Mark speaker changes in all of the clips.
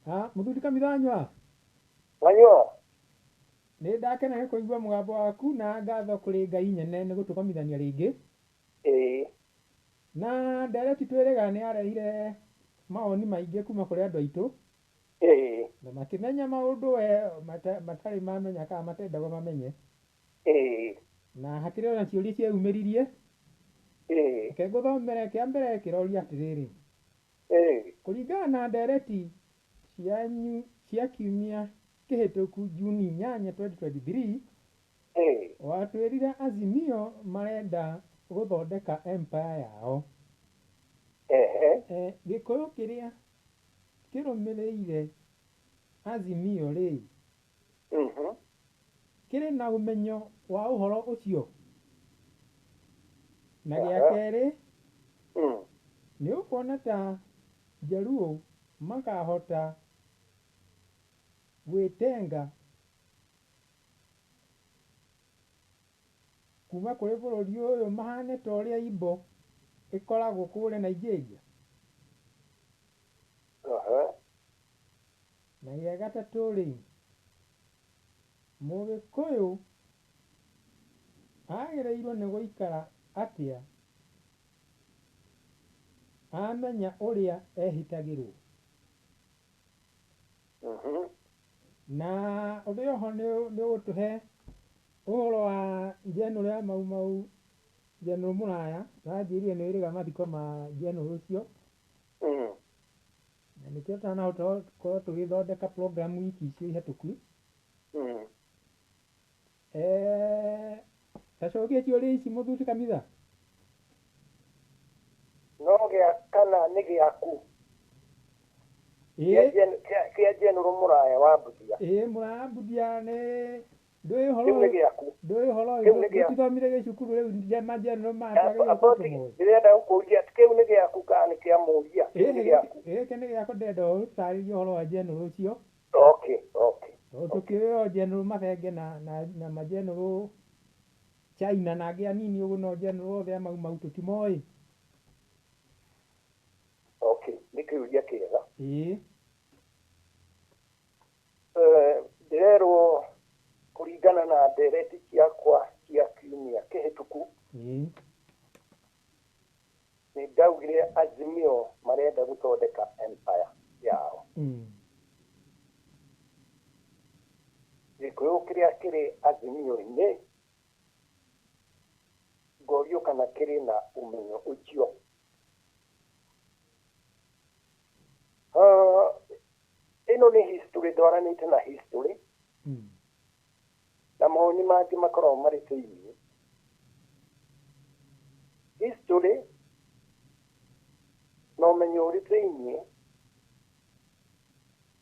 Speaker 1: Ah, mũthuri Kamithanyua.
Speaker 2: Wanyua.
Speaker 1: Nĩ ndakena nĩ kũigua mũgambo waku na ngatho kũrĩ Ngai nyene nĩ gũtũkomithania rĩngĩ.
Speaker 2: Ĩĩ.
Speaker 1: Na ndereti twĩrĩga nĩ yarehire mawoni maingĩ kuma kũrĩ andũ aitũ.
Speaker 2: Ĩĩ.
Speaker 1: Na makĩmenya maũndũ we matarĩ mamenya kana matendagwo mamenye.
Speaker 2: Ĩĩ.
Speaker 1: Na hakĩrĩ ona ciũria cieyumĩririe.
Speaker 2: Ĩĩ.
Speaker 1: Reke ngũthomere kĩa mbere kĩroria atĩrĩrĩ.
Speaker 2: Ĩĩ.
Speaker 1: Kũringana na ndereti cianyu cia kiumia kĩhĩtũku Juni 8 2023,
Speaker 2: Ĩĩ.
Speaker 1: watwĩrire Azimio marenda gũthondeka empire yao.
Speaker 2: Ehe.
Speaker 1: Gĩkũyũ kĩrĩa kĩrũmĩrĩire Azimio rĩ, kĩrĩ na ũmenyo wa ũhoro ũcio? Na gĩa kerĩ, nĩ ũkuona ta Jaluo makahota gwĩtenga kuma kũrĩ bũrũri ũyũ mahane ta ũrĩa Igbo ĩkoragwo kũrĩa Nigeria? Na gĩa gatatũ rĩ, Mũgĩkũyũ agĩrĩirwo nĩ gũikara atĩa amenya ũrĩa ehĩtagĩrwo? Na ũndũ ũyũ oho nĩ ũgũtũhe ũhoro wa General ya Mau Mau, General Mũraya, ũranjĩrire nĩ wĩrĩga mathiko ma General ũcio. Na nĩkĩo tũtanahota gũkorwo tũgĩthondeka program wiki icio ihĩtũku. Ta cokia ciũria ici mũthuri Kamitha.
Speaker 2: No gĩa kana nĩ gĩaku.
Speaker 1: Ĩĩ.
Speaker 2: Kĩa General Mũraya wa Mbuthia.
Speaker 1: Ĩĩ, Mũraya wa Mbuthia nĩ ndũĩ ũhoro
Speaker 2: Kĩu nĩ gĩaku.
Speaker 1: Ndũĩ ũhoro
Speaker 2: Kĩu nĩ gĩaku.
Speaker 1: Tũtithomire gĩcukuru rĩu ma General maya twagĩrĩirwo gũkorwo tũmoĩ.
Speaker 2: Ndĩrenda gũkũria kĩu nĩ gĩaku kana nĩ kĩa mũria? Kĩu nĩ gĩaku.
Speaker 1: Gĩkĩ nĩ gĩakwa, ndĩrenda ũtarĩrie ũhoro wa General ũcio.
Speaker 2: Okay, okay.
Speaker 1: Tondũ tũkĩũĩ o General Mathenge na ma General China na angĩ anini ũguo, no General othe a Mau Mau tũtimoĩ.
Speaker 2: Okay, nĩ kĩũria kĩega.
Speaker 1: Ĩĩ.
Speaker 2: Ndĩrerwo kũringana na ndereti ciakwa cia kiumia kĩhĩtũku.
Speaker 1: Ĩĩ.
Speaker 2: Nĩ ndaugire Azimio marenda gũthondeka empire yao. Gĩkũyũ kĩrĩa kĩrĩ Azimio-inĩ ngorio kana kĩrĩ na ũmenyo ũcio. Ĩno nĩ history, ndwaranĩte na history. Na mawoni mangĩ makoragwo marĩ thĩinĩ. History na ũmenyo ũrĩ thĩinĩ,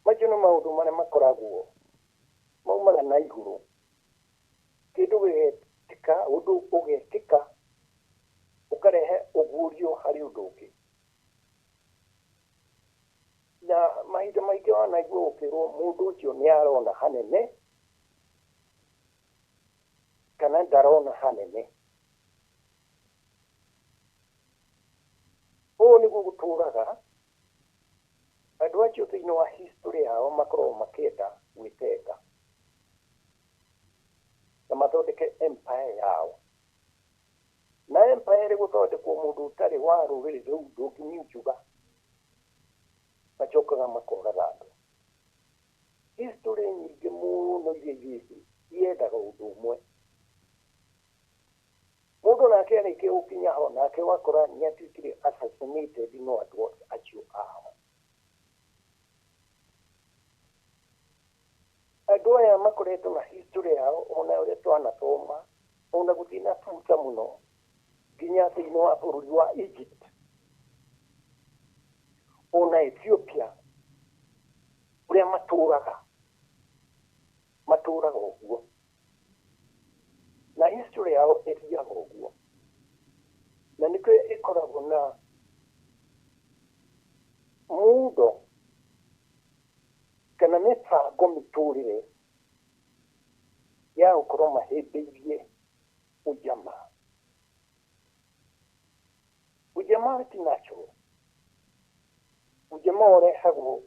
Speaker 2: macio nĩ maũndũ marĩa makoragwo maumaga na igũrũ. Kĩndũ gĩgekĩka, ũndũ ũgekĩka, ũkarehe ũguũrio harĩ ũndũ ũngĩ. Na mahinda maingĩ wanaigua ũkĩrwo mũndũ ũcio nĩ arona hanene kana ndarona hanene. Ũũ nĩguo gũtũraga andũ acio thĩinĩ wa history yao makoragwo makĩenda gwĩtenga na mathondeke empire yao. Na empire ĩrĩ gũthondekwo mũndũ ũtarĩ wa rũrĩrĩ rũu ndũngĩminjuga, macokaga makoraga andũ. History nyingĩ mũno iria ithiĩte iendaga ũndũ ũmwe. Mũndũ nake arĩkia gũkinya ho nake wakora nĩ atuĩkire assassinated no andũ acio ao. Andũ aya makoretwo na history yao ona ũrĩa twanathoma ona gũthiĩ na thutha mũno nginya thĩinĩ wa bũrũri wa Egypt ona Ethiopia, ũrĩa matũraga ũguo na history yao ĩthiaga ũguo, na nĩkĩo ĩkoragwo na muundo kana mĩbango mĩtũrĩre ya gũkorwo mahĩmbĩirie ujamaa. Ujamaa ti natural. Ujamaa ũrehagwo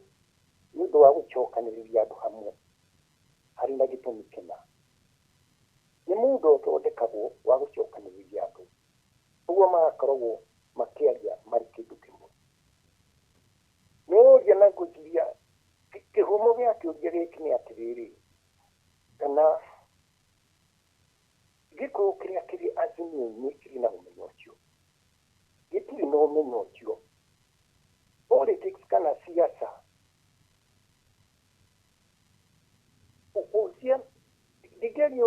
Speaker 2: nĩ ũndũ ũndũ wa gũcokanĩrĩria andũ hamwe harĩ na gĩtũmi kĩna. Nĩ mũndũ ũthondekagwo wa gũcokanĩrĩria andũ, ũguo magakoragwo makĩaria marĩ kĩndũ kĩmwe. Nĩũria na ngwĩciria kĩhumo gĩa kĩũria gĩkĩ nĩ atĩrĩrĩ, kana gĩkũyũ kĩrĩa kĩrĩ Azimio-inĩ kĩrĩ na ũmenyo ũcio? Gĩtirĩ na ũmenyo ũcio. Politics kana siasa, ndingĩaria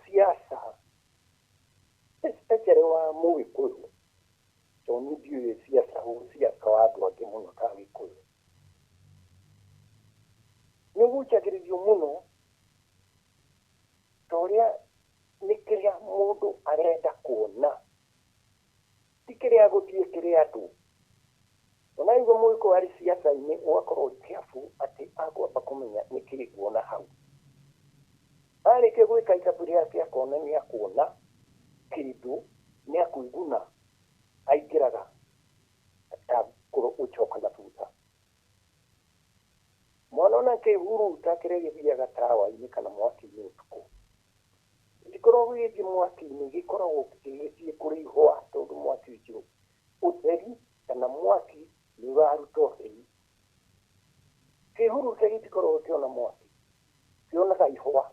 Speaker 2: siasa especially wa Mũgĩkũyũ, tondũ niĩ ndiũĩ siasa siasa wa andũ angĩ mũno ta Gĩkũyũ. Nĩ ũgucagĩrĩrio mũno ta ũrĩa nĩ kĩrĩa mũndũ arenda kuona, ti kĩrĩa gũthiĩ kĩrĩ andũ. Ona igua Mũgĩkũyũ arĩ siasa-inĩ ũgakorwo ũrĩ careful atĩ akwamba kũmenya nĩkĩĩ nguona hau. Arĩkia gwĩka ithabu rĩake akona nĩ akuona kĩndũ, nĩ akwĩguna, aingĩraga atagũcoka na thutha. Mwana ona kĩhuruta kĩrĩa gĩthiaga tawa-inĩ kana mwaki-inĩ ũtukũ, gĩtikoragwo gĩgĩthiĩ mwaki-inĩ, gĩkoragwo gĩgĩthiĩ kũrĩ ihũa, tondũ mwaki ũcio ũtheri kana mwaki nĩ ũraruta ũtheri. Kĩhuruta gĩtikoragwo kĩona mwaki, kĩonaga ihũa,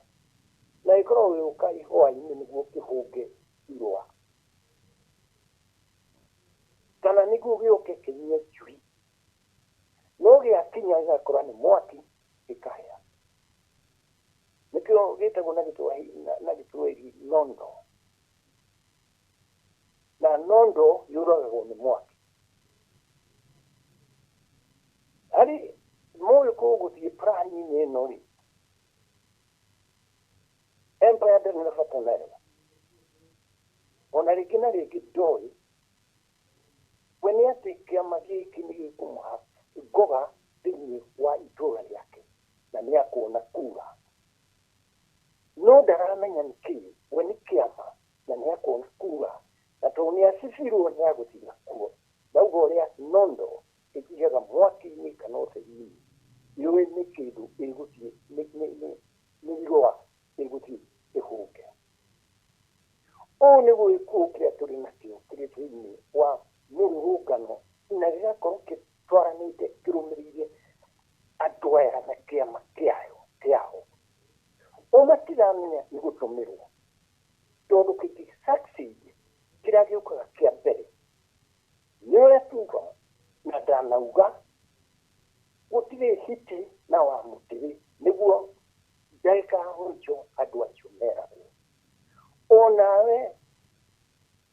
Speaker 2: na gĩkoragwo gĩgĩũka ihũa-inĩ nĩguo kĩhũnge irũa, kana nĩguo gĩũke kĩnyue njui. No gĩakinya gĩgakora nĩ mwaki gĩkahĩa. Nĩkĩo gĩtagwo na Gĩthwaĩri nondo, na nondo yũragagwo nĩ mwaki. Harĩ Mũgĩkũyũ gũthiĩ plan-inĩ ĩno rĩ, empire ndarĩ na bata nayo, ona rĩngĩ na rĩngĩ ndoĩ we nĩ atĩ kĩama gĩkĩ nĩ gĩkũmũha ngoga thĩinĩ wa itũra rĩake na nĩ akuona kura, no ndaramenya nĩ kĩĩ. We nĩ kĩama na nĩ akuona kura, na tondũ nĩ acibirwo nĩ agũthiĩ nakuo. Ndauga ũrĩa nondo ĩthiaga mwaki-inĩ kana ũtheri-inĩ, yũĩ nĩ kĩndũ ĩgũthiĩ nĩ irũa ĩgũthiĩ ĩhũnge. Ũũ nĩ gĩkũyũ kĩrĩa tũrĩ nakĩo kĩrĩ thĩinĩ wa mũrũrũngano na gĩgakorwo gĩtwaranĩte kĩrũmĩrĩire andũ aya na kĩama kĩao. O matiramenya nĩ gũtũmĩrwo, tondũ kĩngĩ succeed kĩrĩa gĩũkaga kĩa mbere nĩ ũrĩa tuga na ndanauga gũtirĩ hiti na wa mũtĩrĩ, nĩguo ndagĩka ya mũico andũ acio meragwo onawe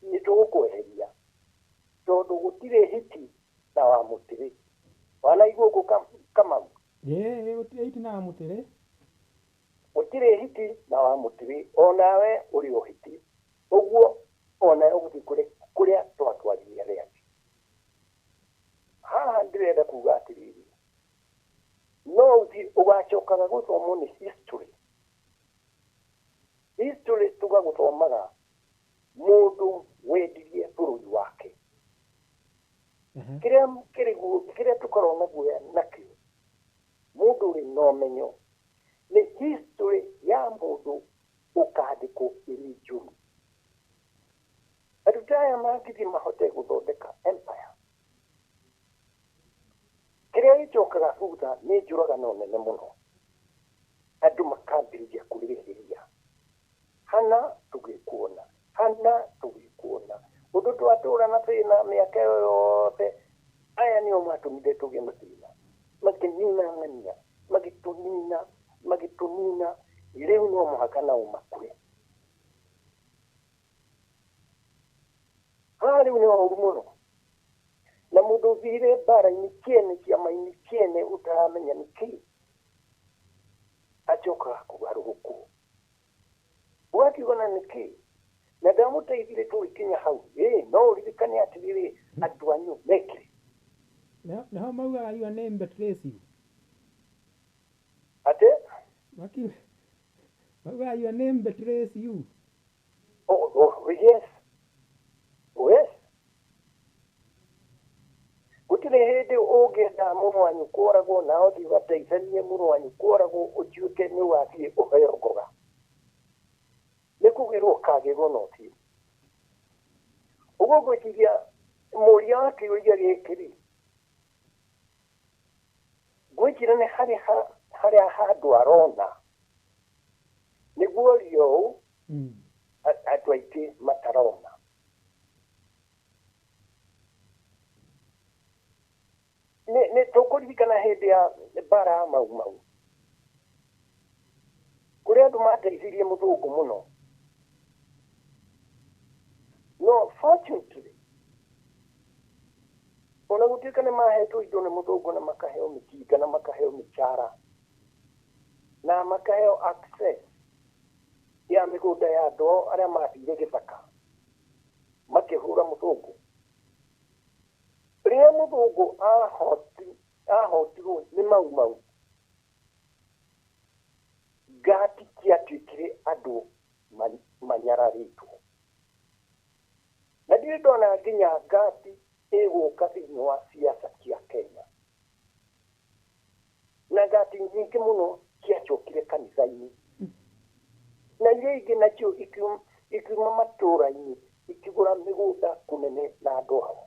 Speaker 2: nĩ tũgũkweheria, tondũ gũtirĩ hiti na wa mũtĩrĩ. Wanaigua ũguo Kamau?
Speaker 1: Ĩĩ, gũtirĩ hiti na wa mũtĩrĩ.
Speaker 2: Gũtirĩ hiti na wa mũtĩrĩ, onawe ũrĩ o hiti, ũguo onawe ũgũthiĩ kũrĩa twatwarire arĩa angĩ. Haha ndĩrenda kuga atĩrĩrĩ, no ũthiĩ ũgacokaga gũthomwo nĩ history. History tũgagũthomaga mũndũ wendirie bũrũri wake. Kĩrĩa kĩrĩa tũkoragwo naguo nakĩo mũndũ ũrĩ na ũmenyo nĩ history ya mũndũ ũkandĩkwo ĩrĩ njũru. Andũ ta aya mangĩthiĩ mahote gũthondeka empire, kĩrĩa gĩcokaga thutha nĩ njũragano nene mũno. Andũ makambĩrĩria kwĩrĩhĩria, hana tũgĩkuona, hana tũgĩkuona, ũndũ twatũra na thĩna mĩaka ĩyo yothe. Aya nĩo matũmire tũgĩe na thĩna, makĩnina ng'ania, magĩtũnina, magĩtũnina. Rĩu no mũhaka nao makue. Haha rĩu nĩ ũru mũno, na mũndũ ũthire mbara-inĩ kĩene kĩama-inĩ kĩene ũtaramenya nĩ kĩĩ, acokaga kũgarũrũkwo ũgakiuga na nĩ kĩĩ, na ndamũteithire tũgĩkinya hau. Ĩ no ũririkane atĩrĩrĩ, andũ anyu mekire
Speaker 1: Nĩho maugaga your name betrays you.
Speaker 2: Atĩ
Speaker 1: maugaga your name betrays you.
Speaker 2: Oh, yes. Oh, yes. Gũtirĩ hĩndĩ ũngĩenda mũrũ wanyu kũragwo na ũthiĩ ũgateithanie mũrũ wanyu kũragwo ũtuĩke nĩ ũgathiĩ ũheo ngoga. Nĩ kũgĩrwo ũkagĩrwo na ũthiũ. Ũguo ngwĩciria mũria wa kĩũria gĩkĩ rĩ, ngwĩciria nĩ harĩa handũ arona nĩguo ũria ũũ andũ aingĩ matarona. Nĩ tũkũririkana hĩndĩ ya mbara ya Mau Mau kũrĩa andũ mateithirie mũthũngũ mũno. No fortunately ona gũtuĩka nĩ mahetwo indo nĩ mũthũngũ na makaheo mĩkinga na makaheo mĩcara na makaheo access ya mĩgũnda ya andũ ao arĩa mathire gĩthaka makĩhũra mũthũngũ. Rĩrĩa mũthũngũ ahotirwo nĩ Mau Mau, ngati ciatuĩkire andũ manyararĩtwo. Na ndirĩ ndona nginya ngati ĩgũka thĩinĩ wa siasa cia Kenya. Na ngati nyingĩ mũno ciacokire kanitha-inĩ. Na iria ingĩ nacio ikiuma matũũra-inĩ ikĩgũra mĩgũnda kũnene na andũ ao.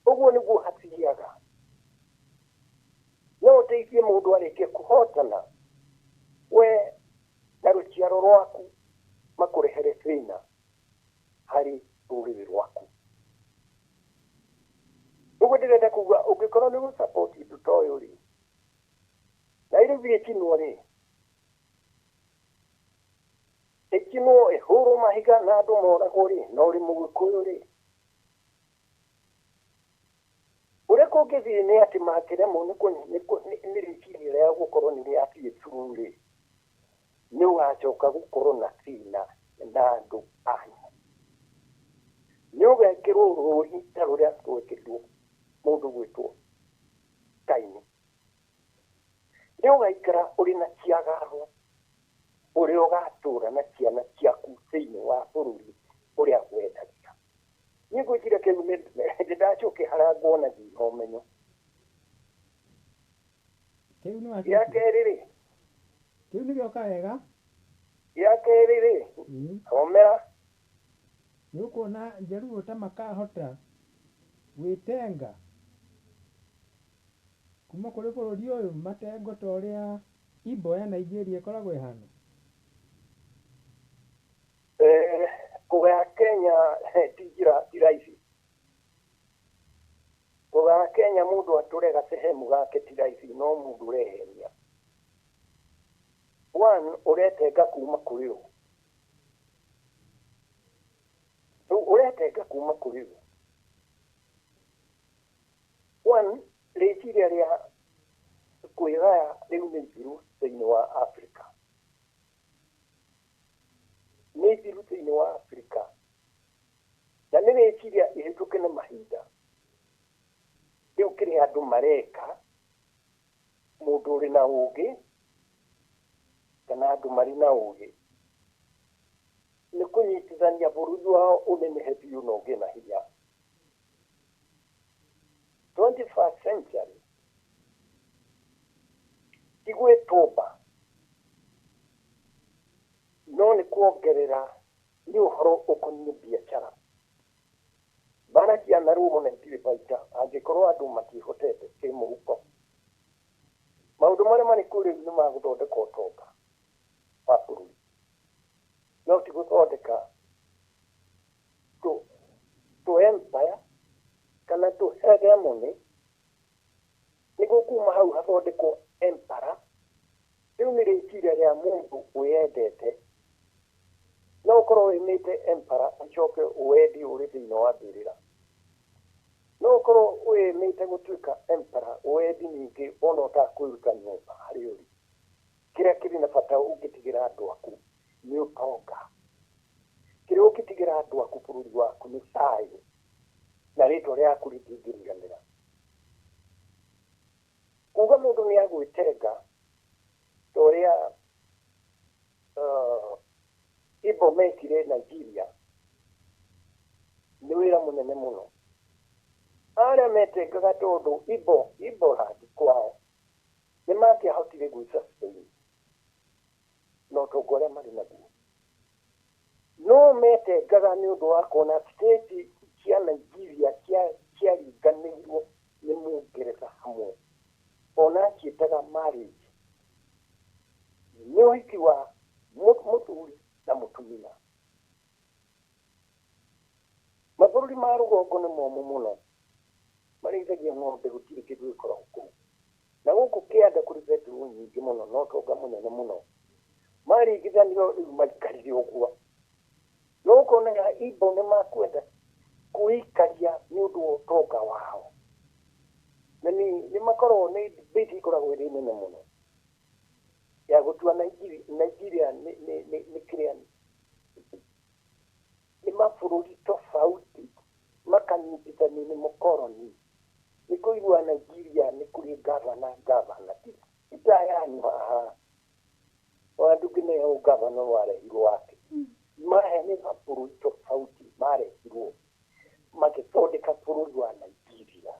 Speaker 2: Ũguo nĩguo hathiaga. No ũteithie mũndũ arĩkie kũhotana, we na rũciaro rwaku makũrehere thĩna harĩ rũrĩrĩ rwaku. Ũguo ndĩrenda kuga ũngĩkorwo nĩ gũ-support ũndũ ta ũyũ rĩ, na Nairobi ĩkinwo rĩ, ĩkinwo ĩhũrwo mahiga na andũ moragwo rĩ, na ũrĩ mũgĩkũyũ rĩ, ũrĩa kũngĩthiĩ nĩ atĩ mangĩremwo nĩ rĩciria rĩa gũkorwo nĩ rĩathiĩ through rĩ, nĩ ũgacoka gũkorwo na thĩna na andũ anyu. Nĩ ũgekĩrwo rũri ta rũrĩa rwekĩrirwo mũndũ gwĩtwo Kaini. Nĩ ũgaikara ũrĩ na kĩagago ũrĩa ũgatũra na ciana ciaku thĩinĩ wa bũrũri ũrĩa wendagia. Niĩ ngwĩciria kĩu nĩ ndacokia harĩa nguona ndina ũmenyo.
Speaker 1: Kĩu nĩ
Speaker 2: Gĩa
Speaker 1: wacokia.
Speaker 2: kerĩ rĩ,
Speaker 1: Kĩu nĩ gĩoka wega.
Speaker 2: Gĩa kerĩ rĩ, thomera.
Speaker 1: Nĩ ũkuona Jaluo ta makahota gwĩtenga kuma kũrĩ bũrũri ũyũ matengo ta ũrĩa Igbo ya Nigeria ĩkoragwo ĩhana.
Speaker 2: Kũgaya Kenya ti njĩra ti raithi. Kũgaya Kenya mũndũ atũre gacehemu gake ti raithi, no mũndũ ũrehenia. One, ũretenga kuma kũrĩ ũ? Rĩu ũretenga kuma kũrĩ ũ? One, rĩciria rĩa kwĩgaya rĩu nĩ ithiru thĩinĩ wa Africa. Nĩ ithiru thĩinĩ wa Africa. Na nĩ rĩciria ihĩtũke nĩ mahinda. Rĩu kĩrĩa andũ mareka, mũndũ ũrĩ na ũgĩ, kana andũ marĩ na ũgĩ, nĩ kũnyitithania bũrũri wao ũnenehe biũ na ũgĩe na hinya. 21st century ti gwĩtũmba, no nĩ kuongerera nĩ ũhoro ũkoniĩ biacara. Mbara cianarũo na itirĩ baita angĩkorwo andũ matiĩhotete kĩmũhuko. Maũndũ marĩa marĩ kuo rĩu nĩ ma gũthondeka ũtonga wa bũrũri, no ti gũthondeka tũ empire kana tũ hegemony, nĩguo kuma hau hathondekwo empire. Rĩu nĩ rĩciria rĩa mũndũ wĩyendete. No ũkorwo wĩmĩte empire ũcoke ũwendie ũrĩ thĩinĩ wa mbĩrĩra. No ũkorwo wĩmĩte gũtuĩka empire ũwendi ningĩ ona ũtakwĩruta nyũmba harĩa ũrĩ. Kĩrĩa kĩrĩ na bata ũngĩtigĩra andũ aku nĩ ũtonga. Kĩrĩa ũngĩtigĩra andũ aku bũrũri waku nĩ thayũ na rĩtwa rĩaku rĩtingĩriganĩra. Kuga mũndũ nĩ agwĩtenga ta ũrĩa Igbo mekire Nigeria nĩ wĩra mũnene mũno. Arĩa metengaga tondũ Iboland kwao nĩ mangĩahotire gwĩ sustain na ũtonga ũrĩa marĩ naguo, no metengaga nĩ ũndũ wa kuona state cia Nigeria ciaringanĩirwo nĩ Mũngeretha hamwe, ona aciĩtaga marriage, nĩ ũhiki wa mũthuri na mũtumia. Mabũrũri ma rũgongo nĩ momũ mũno, marĩithagia ng'ombe, gũtirĩ kĩndũ gĩkoragwo kũu. Na gũkũ kĩanda kũrĩ betũrũ nyingĩ mũno na ũtonga mũnene mũno. Maringithanio rĩu maikarire ũguo, no ũkonaga Igbo nĩ makwenda kwĩikaria nĩ ũndũ wa ũtonga wao, na nĩ makoragwo nĩ debate ĩkoragwo ĩrĩ nene mũno ya gũtua Nigeria nĩ kĩrĩa nĩ mabũrũri tofauti makanyitithanio nĩ mũkoroni. Nĩ kũigua Nigeria nĩ kũrĩ gavana ti ta yanyu haha ona ndũngĩneo gavana warehirwo wake. Maya nĩ mabũrũri tofauti marehirwo magĩthondeka bũrũri wa Nigeria.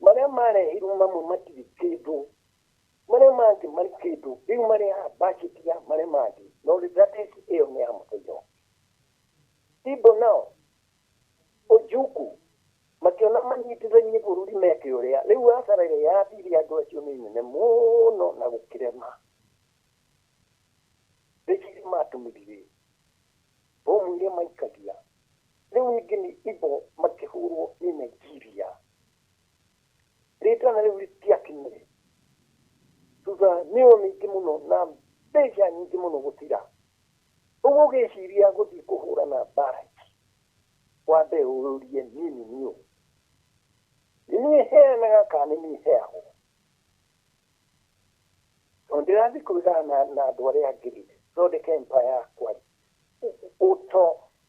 Speaker 2: Marĩa marehirwo mamwe matirĩ kĩndũ, marĩa mangĩ marĩ kĩndũ, rĩu marĩa budget ya marĩa mangĩ, no that is ĩyo nĩ ya mũthairo. Igbo nao Ojukwu makĩona manyitithanie bũrũri meke ũrĩa rĩu hasara ĩrĩa yathire andũ acio nĩ nene mũno na gũkĩrema. Mbeca iria matũmĩrire, bomu iria maikagia, rĩu ningĩ nĩ Igbo makĩhũrwo nĩ Nigeria, rĩtana rĩu rĩtiakinyire thutha mĩoyo mĩingĩ mũno na mbeca nyingĩ mũno gũthira. Ũguo ũgĩciria gũthiĩ kũhũrana mbara ici, wambe ũrie niĩ nĩ niĩ ũ? Nĩ niĩ heanaga kana nĩ niĩ heagwo? Tondũ ndĩrathiĩ kũrũgana na andũ arĩa angĩ rĩ, thondeke empire yakwa rĩ,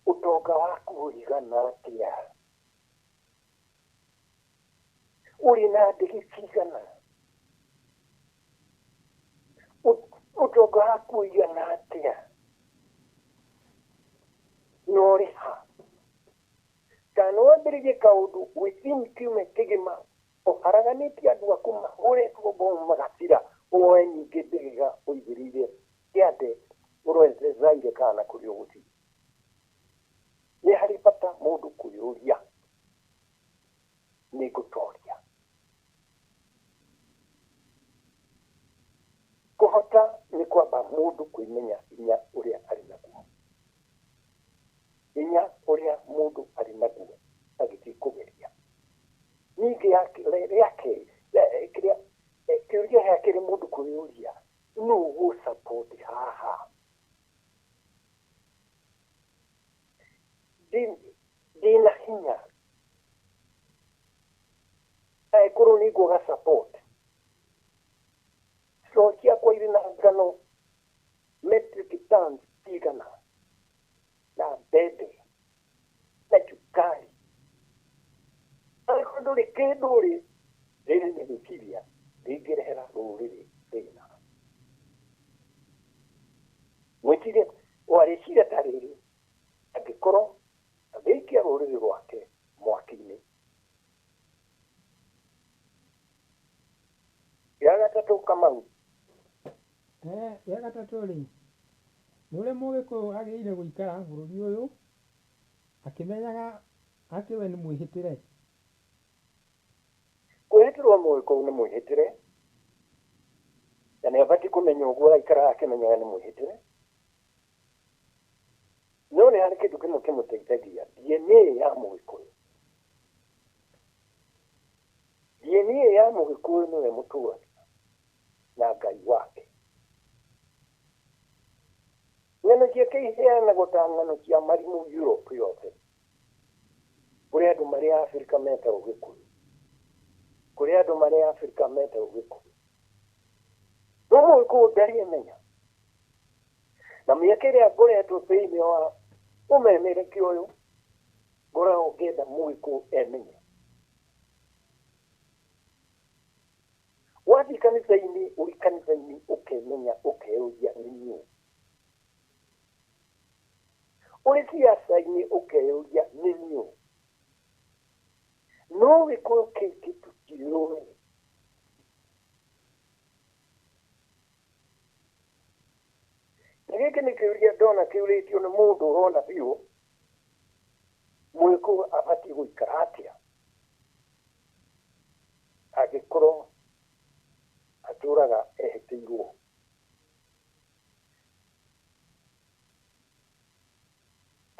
Speaker 2: ũtonga waku ũigana atĩa? Ũrĩ na ndege cigana? Ũtonga waku ũigana atĩa? Na ũrĩ ha? Kana wambĩrĩrie kaũndũ within kiumia kĩgima ũharaganĩtie andũ aku mahũrĩtwo bomu magathira, woe ningĩ mbĩrĩra ũigĩrĩire kĩande ũrorete Zaire kana kũrĩa ũgũthiĩ. Nĩ harĩ bata mũndũ kwĩyũria nĩ ngũtoria. Kũhota nĩ kwamba mũndũ kwĩmenya hinya ũrĩa arĩ naguo, hinya ũrĩa mũndũ arĩ naguo agĩthiĩ kũgeria. Ningĩ rĩa kerĩ, kĩrĩa kĩũria gĩa kerĩ mũndũ kwĩyũria nũ ũgũ-support haha? Ndĩna hinya angĩkorwo nĩ ngwaga support, store ciakwa irĩ na ngano metric tons cigana na mbembe na cukari, angĩkorwo ndũrĩ kĩndũ rĩ, rĩrĩ nĩ rĩciria rĩngĩrehera rũrĩrĩ thĩna. Mwĩciria warĩciria ta rĩrĩ angĩkorwo angĩikia rũrĩrĩ rwake mwaki-inĩ. Gĩa gatatũ Kamau.
Speaker 1: Gĩa gatatũ rĩ, nĩ ũrĩa Mũgĩkũyũ agĩrĩire gũikara bũrũri ũyũ akĩmenyaga atĩ we nĩ mwĩhĩtĩre.
Speaker 2: Kwĩhĩtĩrwo Mũgĩkũyũ nĩ mwĩhĩtĩre, na nĩ abatiĩ kũmenya ũguo aikaraga akĩmenyaga nĩ mwĩhĩtĩre. No nĩ harĩ kĩndũ kĩmwe kĩmũteithagia, DNA ya Mũgĩkũyũ. DNA ya Mũgĩkũyũ nĩwe mũtũragia na Ngai wake. Ng'ano ciake iheanagwo ta ng'ano cia marimũ Europe yothe. Kũrĩ andũ marĩ Afrika metagwo Gĩkũyũ, kũrĩ andũ marĩ Afrika metagwo Gĩkũyũ. No Mũgĩkũyũ ndarĩ emenya. Na mĩaka ĩrĩa ngoretwo thĩinĩ wa ũmemerekia ũyũ, ngoragwo ngĩenda Mũgĩkũyũ emenye. Wathiĩ kanitha-inĩ, ũrĩ kanitha-inĩ ũkemenya, ũkeyũria nĩ niĩ ũ. Ũrĩ siasa-inĩ ũkeyũria nĩ niĩ ũ. No gĩkũyũ kĩngĩ tũtiũĩ. Na gĩkĩ nĩ kĩũria ndona kĩũrĩtio nĩ mũndũ ũrona biũ mũgĩkũyũ abatiĩ gũikara atĩa angĩkorwo atũraga ehĩtĩirwo.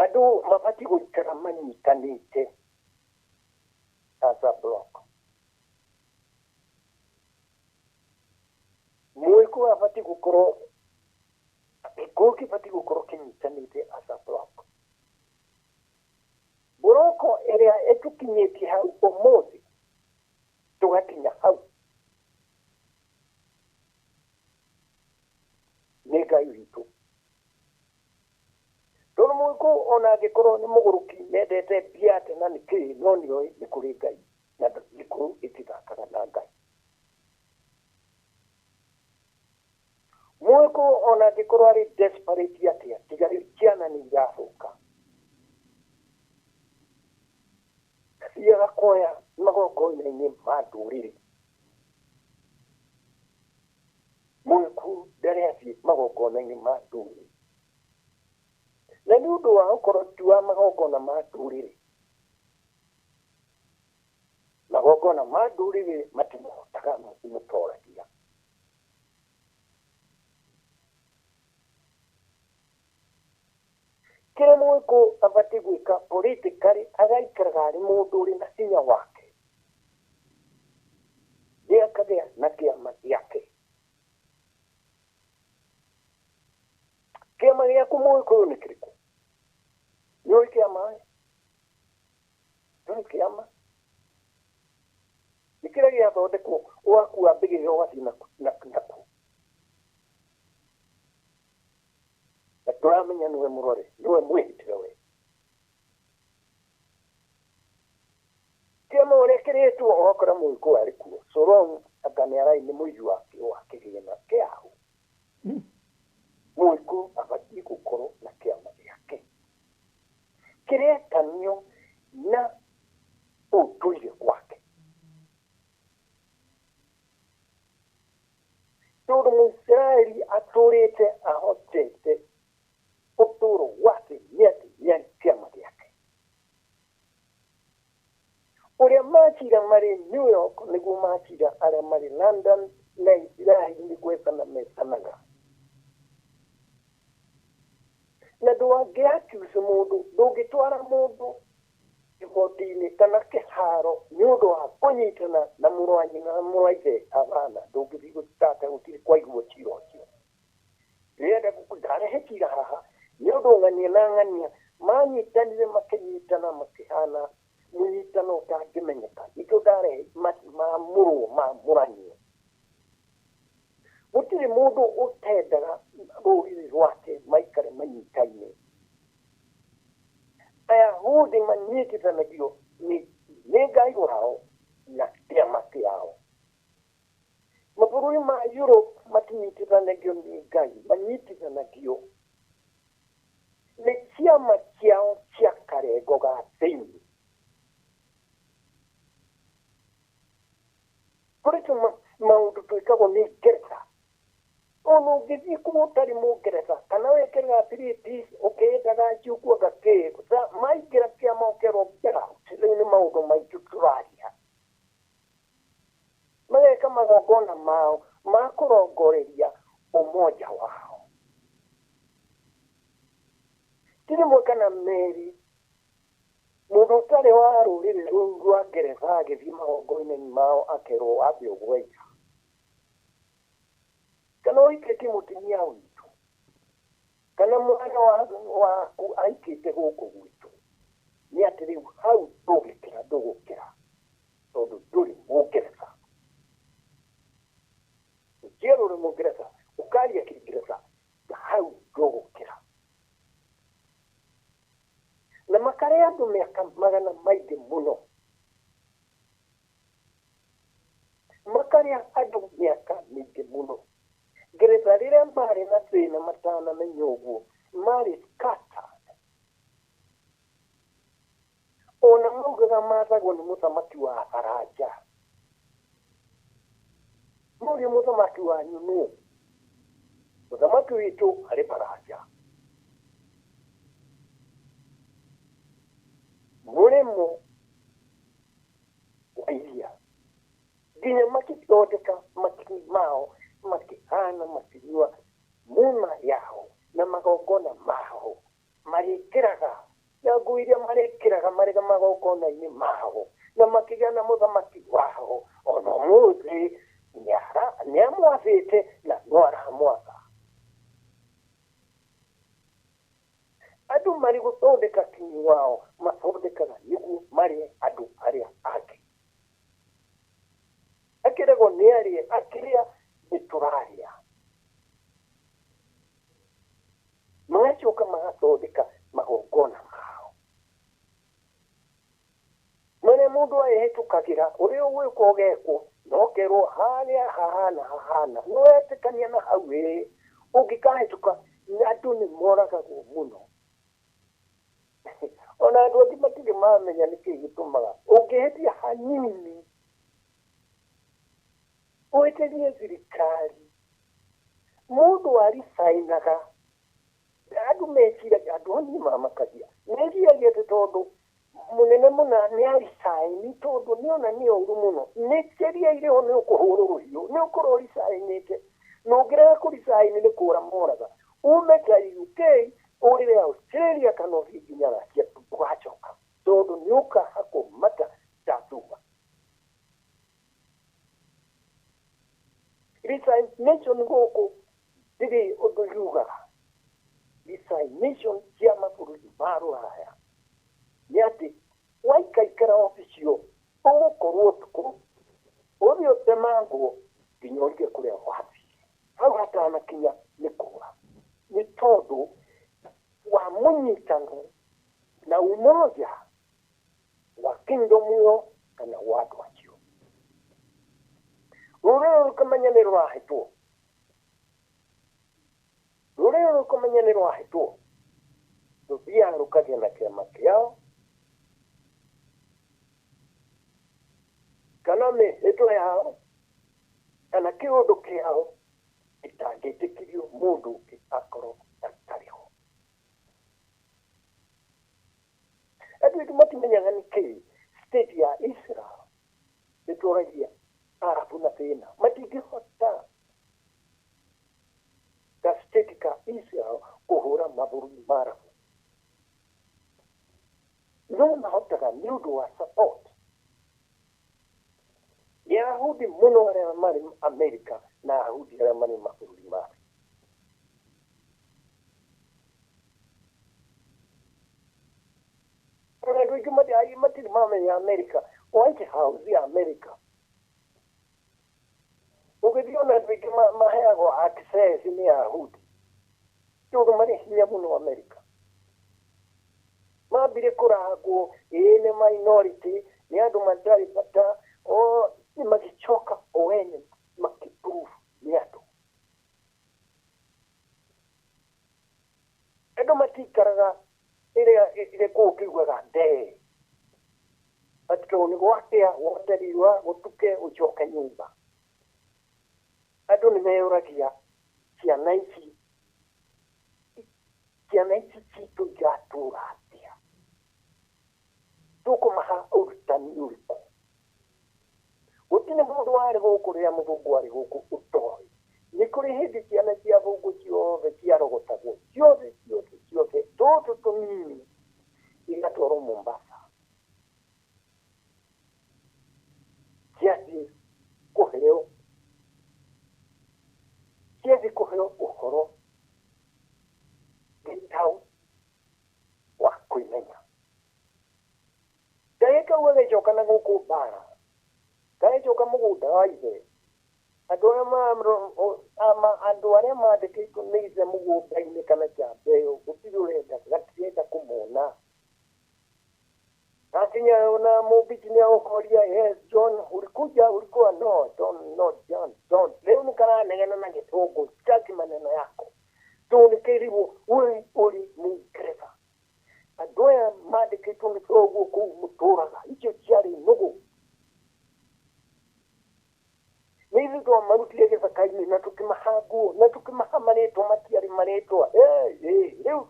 Speaker 2: Andũ mabatiĩ gũikara manyitanĩte as a block. Mũgĩkũyũ abatiĩ gũkorwo, gĩkũyũ kĩbatiĩ gũkorwo kĩnyitanĩte as a block. Mburoko ĩrĩa ĩtũkinyĩtie hau ũmũthĩ tũgakinya hau nĩ Ngai witũ. Tondũ mũgĩkũyũ ona angĩkorwo nĩ mũgũrũki nĩendete mbia atĩa na nĩkĩĩ, no nĩoĩ nĩ kũrĩ Ngai na gĩkũyũ gĩtithakaga na Ngai. Mũgĩkũyũ ona angĩkorwo arĩ desperate atĩa, tiga rĩu ciana nĩ irathũka. Athiaga kuoya magongona-inĩ ma ndũrĩrĩ. Mũgĩkũyũ ndarĩ athiĩ magongona-inĩ ma ndũrĩrĩ. Na nĩ ũndũ wa gũkorwo ti wa magongona ma ndũrĩrĩ, magongona ma ndũrĩrĩ matimũhotaga, matimũtoragia. Kĩrĩa mũgĩkũyũ abatiĩ gwĩka politically, agaikaraga arĩ mũndũ ũrĩ na hinya wake, nĩ akagĩa na kĩama gĩake. Kĩama gĩaku mũgĩkũyũ nĩ kĩrĩkũ? Nĩ ũĩ kĩama? Ndũĩ kĩama? Nĩ kĩrĩa gĩathondekwo ũgakua mbĩgĩrĩra ũgathiĩ nakuo. Na tũramenya nĩwe mũrore, nĩwe mwĩhĩtĩre we. Kĩama ũrĩa kĩrĩtwo ũgakora mũgĩkũyũ arĩ kuo. So long anga nĩ arai nĩ mũigi wa kĩgĩna kĩao. Mũgĩkũyũ abatiĩ gũkorwo na kĩama gĩake kĩretanio na ũndũire wake. Tondũ Mũisiraeli atũrĩte ahotete ũtũũro wake nĩ atĩ nĩ arĩ kĩama gĩake. Ũrĩa macira marĩ New York nĩguo macira arĩa marĩ London na Isiraeli nĩ gwethana methanaga. Na ndũngĩ-accuse mũndũ, ndũngĩtwara mũndũ igoti-inĩ kana kĩharo nĩ ũndũ wa kũnyitana na mũrũ wa nyina na mũrũ wa ithe abana, ndũngĩthiĩ gũtata gũtirĩ kwaiguo cira ũcio. Ndĩrenda ndarehe cira haha nĩ ũndũ ng'ania na ng'ania manyitanire makĩnyitana makĩhana mũnyitano ũtangĩmenyeka. Nĩkĩo ndarehe mamũrwo mamũranio. Gũtirĩ mũndũ ũtendaga rũrĩrĩ rwake maikare manyitaine. Ayahudi manyitithanagio nĩ Ngai wao na kĩama kĩao. Mabũrũri ma Europe matinyitithanagio nĩ Ngai, manyitithanagio nĩ kĩama kĩao kĩa karengo ga thĩinĩ. Kũrĩ maũndũ twĩkagwo nĩ Ngeretha. Ona ũngĩthiĩ kũu ũtarĩ mũngeretha kana wĩkĩraga 3 ũkĩĩtaga njuku anga kĩ, maingĩra kĩama ũkerwo get out. Rĩu nĩ maũndũ maitũ tũraria. Mageka magongona mao ma kũrongoreria ũmoja wao. Ti rĩmwe kana merĩ mũndũ ũtarĩ wa rũrĩrĩ rũu rwa Ngeretha agĩthiĩ magongona-inĩ mao akerwo wambe ũgwenja. Kana ũhikĩtie mũtumia witũ, kana mwana waku ahikĩte gũkũ gwitũ, nĩ atĩ rĩu hau ndũgĩkĩra ndũgũkĩra tondũ ndũrĩ mũngeretha. Ũngĩerwo ũrĩ mũngeretha ũkaria kĩngeretha, hau ndũgũkĩra. Na makarĩa andũ mĩaka magana maingĩ mũno, makarĩa andũ mĩaka mĩingĩ mũno. Ngeretha rĩrĩa marĩ na thĩna matanamenya ũguo, marĩ scattered. Ona maugaga Maugaga mathagwo nĩ mũthamaki wa Baranja. Mũriũ mũthamaki wanyu nũ? Mũthamaki witũ arĩ Baranja. Mũrĩmo wa iria. Nginya makĩthondeka makini mao makĩhana makĩnyua muma yao na magongona mao marĩkĩraga na nguo iria marĩkĩraga marĩ magongona-inĩ mao na makĩgĩa na mũthamaki wao ona ũmũthĩ nĩamwathĩte na no aramwatha. Andũ marĩ gũthondeka kinyi wao mathondekaga nĩguo marĩe andũ arĩa angĩ. Akĩragwo nĩ arĩe akĩrĩa nĩ tũrarĩa. Magacoka magathondeka magongona mao marĩa mũndũ ahĩtũkagĩra ũrĩa ũgwĩkwo ũgekwo na ũkerwo harĩa hahana hahana no wetĩkania na hau ĩĩ ũngĩkahĩtũka andũ nĩ moragagwo mũno. Ona andũ angĩ matirĩ mamenya nĩkĩĩ gĩtũmaga ũngĩhĩtia hanini ũhĩtĩrie thirikari mũndũ aricainaga andũ meciragia andũ niĩ mamakagia meciragia atĩ tondũ mũnene mũna nĩ aricaini tondũ nĩona nĩ ũru mũno nĩ sheria irĩ ho nĩ ũkũhũrwo rũhiũ nĩ ũkorwo ũricainĩte na ũngĩrega kũricaini nĩ kũra moraga ume ta UK ũrĩre Australia kana ũthiĩ nginya Russia ndũgacoka tondũ nĩ ũkahakwo mata ta thuma. Resignation gũkũ ndirĩ ũndũ yugaga. Resignation cia mabũrũri ma rũraya nĩ atĩ waikaikara obici ĩyo ũgũkorwo ũtukũ ũthiĩ ũtemangwo nginya ũrige kũrĩa wathire hau hatanakinya nĩ kũra nĩ tondũ wa mũnyitano na umoja wa kingdom ĩyo kana wa andũ acio. Rũrĩrĩ rũkamenya nĩ rũrahĩtwo. Rũrĩrĩ rũkamenya nĩ rũrahĩtwo. Rũthiaga rũkagĩa na kĩama kĩao kana mĩhĩtwa yao kana kĩũndũ kĩao gĩtangĩtĩkĩrio mũndũ ũngĩ akorwo atarĩ ho. Andũ aingĩ matimenyaga nĩkĩĩ state ya Israel ĩtũragia Arabu na thĩna matingĩhota ta state ka Israel kũhũra mabũrũri ma Arabu no mahotaga nĩ ũndũ wa support ya Ayahudi mũno arĩa marĩ Amerika na Ayahudi arĩa marĩ mabũrũri ma thĩ. Andũ aingĩ matirĩ mamenya Amerika, White House ya Amerika ũgĩthiĩ ona andũ aingĩ maheagwo access nĩ Ayahudi tondũ marĩ hinya mũno Amerika. Mambire kũrangwo ĩĩ nĩ minority nĩ andũ matarĩ bata o nĩ magĩcoka o ene makĩprove nĩ andũ. Andũ matikaraga ĩrĩa ĩrĩ kũu ũkĩiguaga ndee atĩ tondũ nĩ gwakĩa wote riũa gũtuke ũcoke nyũmba. Andũ nĩ meyũragia ciana ici citũ igatũra atĩa tũkũmaha ũrutani ũrĩkũ. Gũtirĩ mũndũ warĩ gũkũ rĩrĩa mũthũngũ arĩ gũkũ ũtoĩ. Nĩ kũrĩ hĩndĩ ciana cia thũngũ ciothe ciarogotagwo ciothe ciothe ciothe tũtũ tũnini igatwarwo Mombasa ciathiĩ kũheo ũhoro gĩtaũ wa kwĩmenya. Ndagĩka kau gagĩcoka na gũkũ mbara gagĩcoka mũgũnda wa ithe andũ arĩa mandĩkĩtwo nĩ ithe mũgũnda-inĩ kana kĩamba ĩyo gũtirĩ ũrenda gatirenda kũmona. Gakinya ona mũmbici nĩ agũkoria yes John ulikuja ulikuwa no John no John John rĩu nĩ karanegena na gĩthũngũ sitaki maneno yako tondũ nĩ kĩrigwo we ũrĩ Mũngeretha. Andũ aya mandĩkĩtwo nĩ thoguo kũu mũtũraga icio Twamarutire gĩthaka-inĩ na tũkĩmaha nguo na tũkĩmaha marĩtwa matiarĩ marĩtwa. Rĩu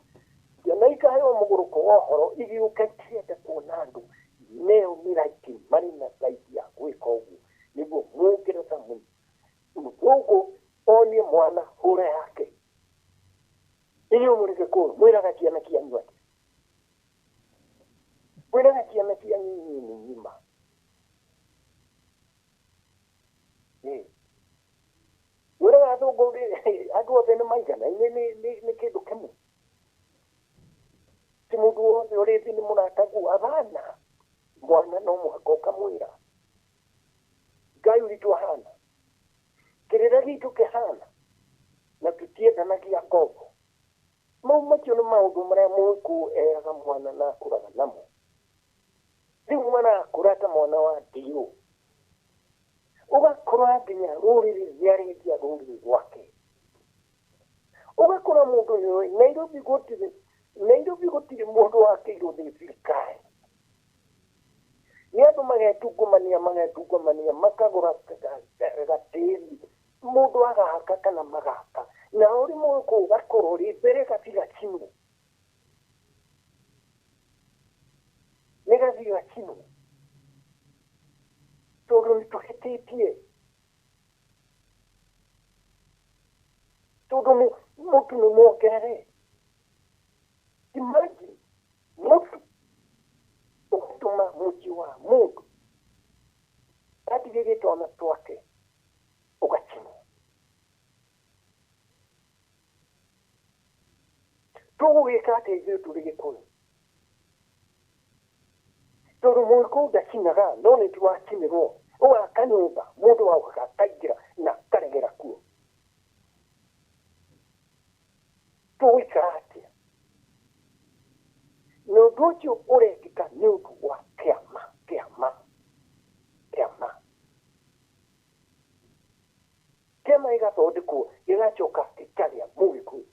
Speaker 2: ciana ikaheo mũgũrũko wa ũhoro igĩũka ikĩenda kuona andũ neo nĩ right, marĩ na right ya gwĩka ũguo nĩguo mũngeretha mũthũngũ onie mwana hũra yake. Inyuĩ mũrĩ Gĩkũyũ mwĩraga ciana cianyu atĩa? Mwĩraga ciana cianyu inyuĩ nĩ ng'ima. Mwĩraga athũngũ andũ othe nĩ maiganaine nĩ kĩndũ kĩmwe. Ti mũndũ wothe ũrĩ thĩ nĩ mũrataguo. Abana mwana no mũhaka ũkamwĩra Ngai witũ ahana, kĩrĩra gitũ kĩhana, na tũtiendanagia ngombo. Mau macio nĩ maũndũ marĩa mũgĩkũyũ eraga mwana na akũraga namo. Rĩu mwana akũra ta mwana wa ndirũ, ũgakora nginya rũrĩrĩ nĩarendia rũrĩrĩ rwake. Ũgakora mũndũ nĩoĩ Nairobi gũtirĩ mũndũ wakĩirwo nĩ thirikari. Nĩ andũ magetungumania makagũra gatĩri mũndũ agaka kana magaka na ũrĩ mũgĩkũyũ ũgakorwo ũrĩ mbere gatiga cinwo nĩ gatiga cinwo tondũ nĩ tũhĩtĩtie tondũ mũtu nĩ muongerere. Imagine mũtu ũgatũma mũciĩ wa mũndũ atigĩrĩte twana twake ũgacinwo. Tũgũgĩka atĩa ithuĩ tũrĩ Gĩkũyũ? Tondũ mũgĩkũyũ ndacinaga no nĩ tũracinĩrwo. Ũgaka nyũmba mũndũ wagoka akaingĩra na akaregera kuo. Tũgũikara atĩa? Na ũndũ ũcio ũrekĩka nĩ ũndũ wa kĩama kĩama kĩama kĩama gĩgathondekwo gĩgacoka gĩkarĩa mũgĩkũyũ.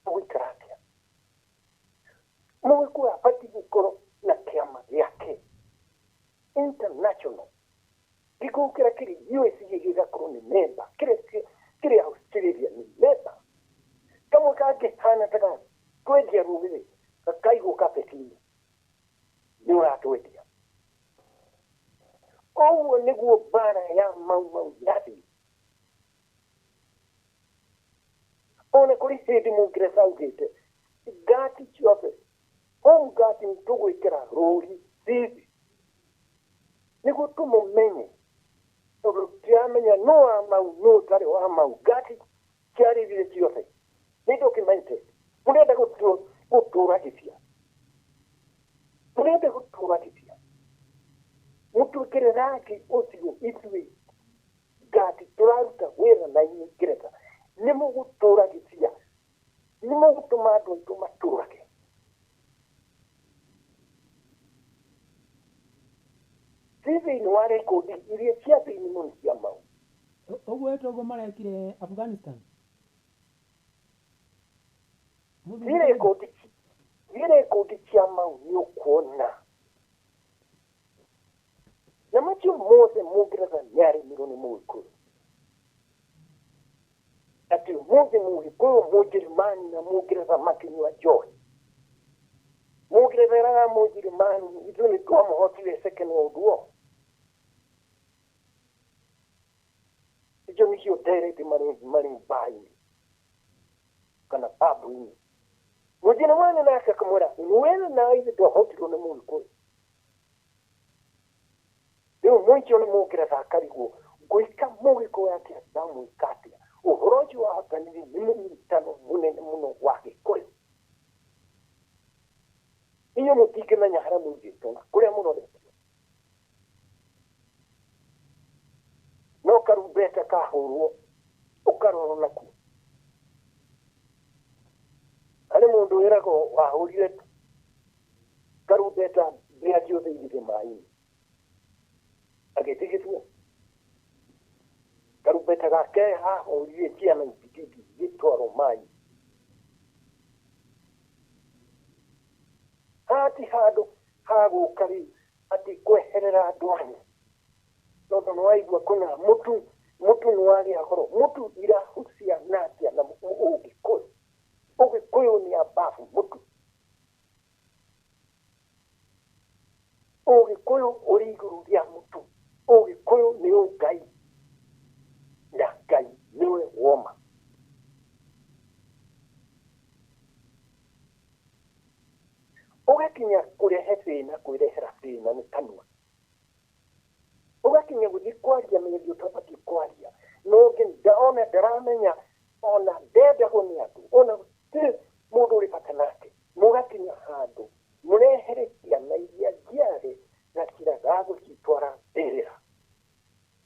Speaker 2: Tũgũikara atĩa? Mũgĩkũyũ abatiĩ gũkorwo na kĩama gĩake international gĩkũyũ kĩrĩa kĩrĩ USA gĩgakorwo nĩ member, kĩrĩa kĩrĩ Australia nĩ member. Kamwe kangĩhana ta kwendia rũrĩrĩ gakaigwo kabeti-inĩ nĩ ũratwendia. Ũguo nĩguo mbara ya Mau Mau yathiĩ. Ona kũrĩ hĩndĩ mũngeretha augĩte ngati ciothe home guard tũgwĩkĩra rũri thithi nĩguo tũmũmenye tondũ tũtiramenya nũ wa Mau nũ ũtarĩ wa Mau. Ngati ciarĩrire ciothe nĩ documented. Mũrenda gũtũragithia, mũrenda gũtũragithia mũtwĩkĩre rangi ũcio ithuĩ ngati tũraruta wĩra na inyuĩ Ngeretha nĩ mũgũtũragithia, nĩ mũgũtũma andũ aitũ matũrage. Ci thĩinĩ wa rekondi iria cia thĩinĩ mũno cia Mau.
Speaker 1: Ũguo ĩtũguo marekire Afghanistan.
Speaker 2: Thiĩ rekondi cia Mau nĩ ũkuona. Na macio mothe mũngeretha nĩarĩmirwo nĩ mũgĩkũyũ. Atĩ ũmũthĩ mũgĩkũyũ mũnjĩrĩmani na mũngeretha makĩnyua njohi. Mũngeretha eraga mũnjĩrĩmani ithuĩ nĩ twamũhotire Second World War. Icio nĩcio ndereti marĩ mbainĩ kana pub-inĩ. Mũnjĩrĩmani nake akamwĩra wena na ithuĩ twahotirwo nĩ mũgĩkũyũ. Rĩu mũico nĩ mũngeretha akarigwo ngwĩka mũgĩkũyũ atĩa ndamwĩka atĩa. Ũhoro ũcio wahotanire nĩ mũnyitano mũnene mũno wa Gĩkũyũ. Inyuĩ mũtingĩmenya harĩa mũigĩtwo na kũrĩa mũroretio. No karumbeta kahũrwo ũkarorwo nakuo. Harĩ mũndũ wĩragwo wahũrire karumbeta mbĩa ciothe igĩthiĩ maĩ-inĩ agĩtigithwo. Karumbeta gake hahũrire ciana itigiti igĩtwarwo maĩ. Haha ti handũ ha gũka rĩu atĩ kweherera andũ anyu. Nĩ waigua kũna mũtu mũtu nĩ wagĩa goro mũtu irahuciana atĩa na Ũgĩkũyũ? Ũgĩkũyũ nĩ ababu mũtu. Ũgĩkũyũ ũrĩ igũrũ rĩa mũtu. Ũgĩkũyũ nĩ ũngai na Ngai nĩwe woma. Ũgakinya kũrehe thĩna kwĩrehera thĩna nĩ kanua. Ũgakinya gũthiĩ kwaria mĩario ũtabatiĩ kwaria. Na ũngĩ ona ndaramenya ona ndendagwo nĩ andũ ona gũtirĩ mũndũ ũrĩ bata nake. Mũgakinya handũ mũrehere ciana iria njiare gacĩra ga gũcitwara mbĩrĩra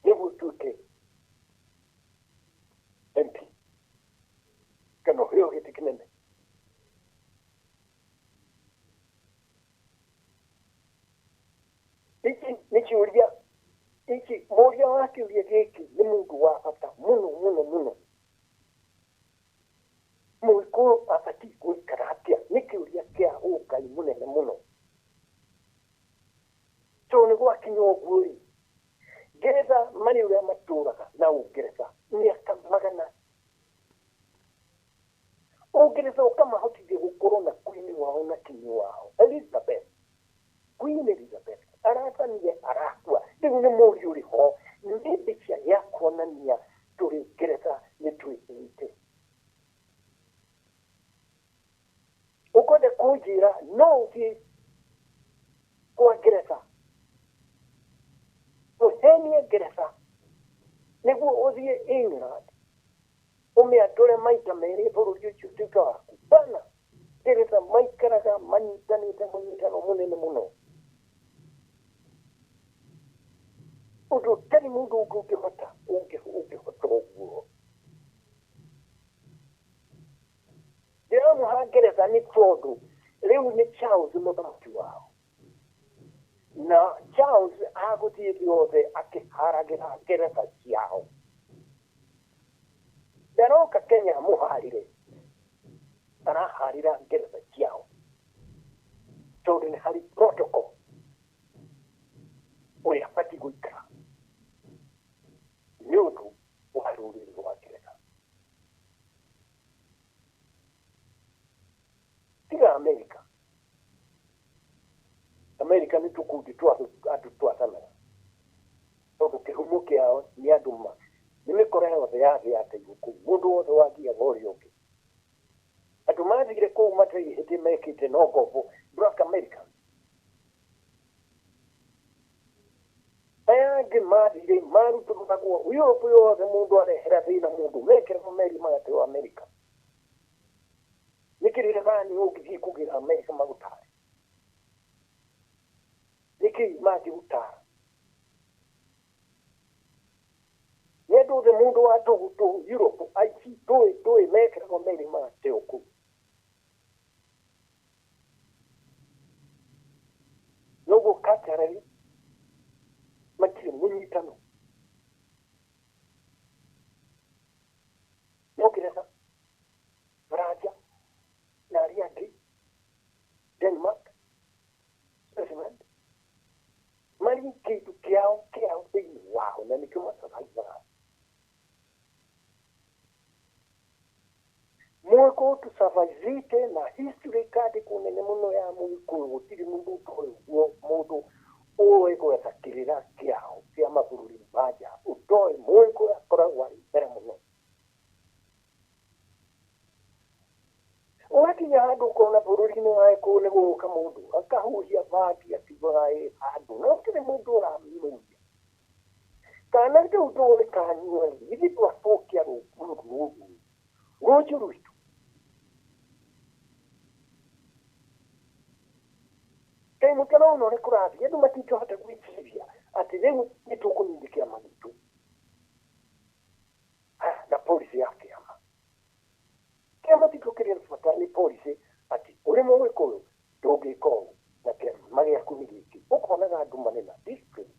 Speaker 2: nĩguo ũtuĩke MP kana ũheo gĩtĩ kĩnene. Iki nĩ kĩũria iki mũria wa kĩũria gĩkĩ nĩ mũndũ wa bata mũno mũno mũno. Mũgĩkũyũ abatiĩ gũikara atĩa? Nĩ kĩũria kĩa ũngai mũnene mũno. Tondũ nĩ gwakinya ũguo rĩ, Ngeretha marĩ ũrĩa matũraga na Ũngeretha mĩaka magana. Ũngeretha ũkamahotithia gũkorwo na queen wao na king wao Elizabeth. Queen Elizabeth arathanire arakua. Rĩu nĩ mũriũ ũrĩ ho nĩ mbica ya kuonania tũrĩ Ngeretha nĩ twĩtĩite. Ũkwenda kũnjĩra no ũthiĩ kwa Ngeretha ũhenie Ngeretha nĩguo ũthiĩ England ũmĩatũre maita merĩ bũrũri ũcio ũtuĩke waku? Bana, Ngeretha maikaraga manyitanĩte mũnyitano mũnene mũno ũndũ ũtarĩ mũndũ ũngĩ ũngĩhota ũngĩhota ũguo. Ndĩramũha Ngeretha nĩ tondũ rĩu nĩ Charles mũthamaki wao na Charles agũthiĩ thĩ yothe akĩharagĩra Ngeretha ciao. Ndaroka Kenya mũharĩre, araharĩra Ngeretha ciao tondũ nĩ harĩ protocol ũrĩa abatiĩ gũikara nĩ ũndũ wa rũrĩrĩ rwa Ngeretha. Tiga Amerika. Amerika nĩ tũkundi twa andũ twathanaga tondũ kĩhumo kĩao nĩ andũ ma nĩ mĩkora yothe ya thĩ yateirwo kũu mũndũ wothe wathiaga ũrĩa ũngĩ. Andũ mathire kũu matarĩ hĩndĩ mekĩte no ngombo Black Americans. Aya angĩ mathire marutũrũragwo Europe yothe mũndũ arehera thĩna mũndũ mekĩragwo meri magateo Amerika. Nĩ kĩrĩra gani ũngĩthiĩ kũgĩra Amerika magũtare? Nĩkĩ mangĩgũtara? Nĩ andũ othe mũndũ wa tũ Europe aici ndũĩ ndũĩ mekĩragwo meri magateo kũu. Noguo culturally matirĩ mũnyitano. No Ngeretha, Faranja na arĩa angĩ, Denmark, Switzerland, marĩ kĩndũ kĩao kĩao thĩinĩ wao na nĩkĩo masurvivaga. Mũgĩkũyũ tũsurvivĩte na history ĩkandĩkwo nene mũno ya Mũgĩkũyũ gũtirĩ mũndũ ũtoĩ ũguo mũndũ ũĩ gwetha kĩrĩra kĩao kĩa mabũrũri ma nja ũtoĩ Mũgĩkũyũ akoragwo arĩ mbere mũno. Ũgakinya handũ ũkona bũrũri-inĩ wa Gĩkũyũ nĩ gũgũka mũndũ akahuhia bangi akiugaga ĩ handũ na gũtirĩ mũndũ ũramũria. Kana rĩu ndũĩ kanyua rĩ, ithuĩ twacokia rũrũ rũrũ rũciũ rwitũ. Kaĩ mũtaraona ũrĩa kũrathiĩ andũ matingĩhota gwĩciria atĩ rĩu nĩ tũkũnina kĩama gitũ na policy ya kĩama. Kĩama tikĩo kĩrĩa bata nĩ policy atĩ ũrĩ Mũgĩkũyũ ndũngĩka ũũ na kĩama gĩaku nĩ gĩkĩ. Ũkonaga andũ marĩ na discipline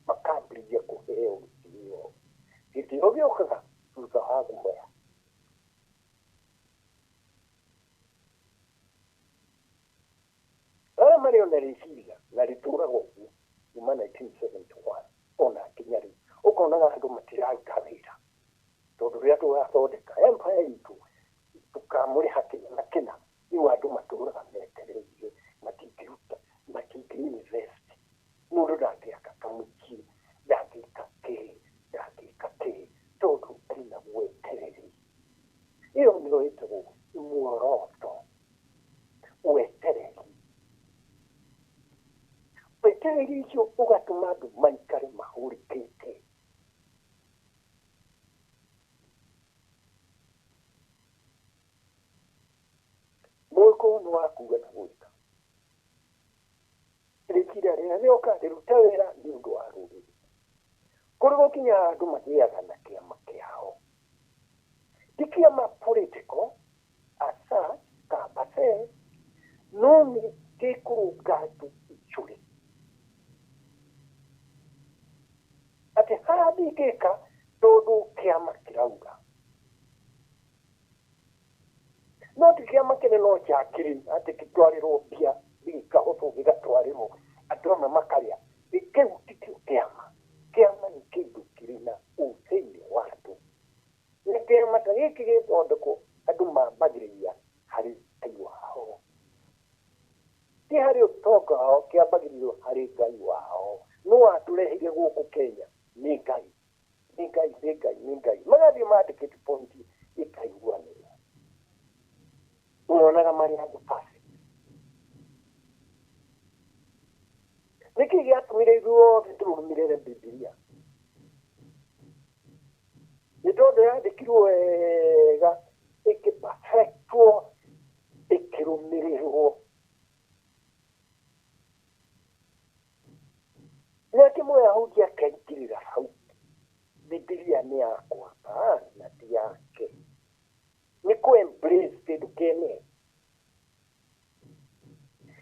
Speaker 2: makambĩrĩria kũheo gĩtĩo. Gĩtĩo gĩũkaga thutha wa guoya. Arĩa marĩ ona rĩciria na rĩtũraga ũguo kuma 1971 ona nginya rĩu. Wonaga andũ matiraruta wĩra tondũ rĩrĩa tũgathondeka empire itũ tũkamũrĩha kĩna na kĩna, rĩu andũ matũraga metereire, matingĩruta, matingĩ-invest. Mũndũ ndangĩaka kamũciĩ, ndangĩka kĩ, ndangĩka kĩ, tondũ arĩ na wetereri. Ĩyo nĩyo ĩtagwo muoroto, wetereri. Wetereri ũcio ũgatũma andũ maikare mahũrĩkĩte. Mwĩko nĩ wa kuga na gwĩka. Rĩciria rĩrĩa rĩoka rĩrute wĩra nĩ ũndũ wa rũrĩrĩ. Kũrĩ gũkinya andũ magĩaga na kĩama kĩao. Ti kĩama political as such, ka per se, no nĩ gĩkũrũnga andũ icũrĩ. Atĩ haha ndingĩka tondũ kĩama kĩrauga. No ti kĩama kĩnene no njakĩrĩ atĩ gĩtwarĩrwo mbia gĩkahotwo gĩgatwarĩrwo andũ amwe makarĩa. Kĩu tikĩo kĩama. Kĩama nĩ kĩndũ kĩrĩ na ũthĩinĩ wa andũ. Na kĩama ta gĩkĩ gĩthondekwo andũ mambagĩrĩria harĩ Ngai wao. Ti harĩ ũtonga wao, kĩambagĩrĩrio harĩ Ngai wao. No atũreheire gũkũ Kenya nĩ Ngai. Nĩ Ngai, nĩ Ngai, nĩ Ngai. Magathiĩ mandĩkĩte point ĩkaiguanĩra. Ũronaga marĩ andũ perfect. Nĩkĩ gĩatũmire ithuothe tũrũmĩrĩre Bibilia? Nĩ tondũ yandĩkirwo wega, ĩkĩperfectwo, ĩkĩrũmĩrĩrwo. Nake Mũyahudi akaingĩrĩra hau. Bibilia nĩ yakwa, na ti yake. Nĩ kũ embrace kĩndũ kĩene.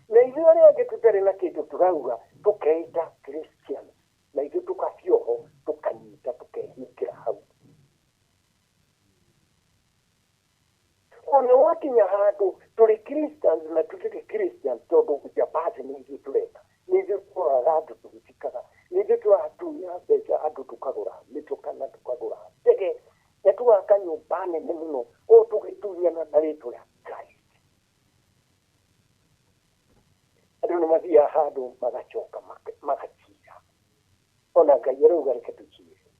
Speaker 2: Na ithuĩ arĩa angĩ tũtarĩ na kĩndũ tũrauga tũkeita Christian, na ithuĩ tũkabioho, tũkanyita, tũkehingĩra hau. Ona wakinya handũ tũrĩ Christians na tũtirĩ Christians tondũ njambazi nĩ ithuĩ tũreka, nĩ ithuĩ tũroraga andũ tũgĩthikaga, nĩ ithuĩ tũratunya mbeca andũ tũkagũra mĩtũka na tũkagũra ndege na tũgaka nyũmba nene mũno o tũgĩtunyana na rĩtwa rĩa Christ. Andũ nĩ mathiaga handũ magacoka magacira. Ona Ngai arauga reke tũcire.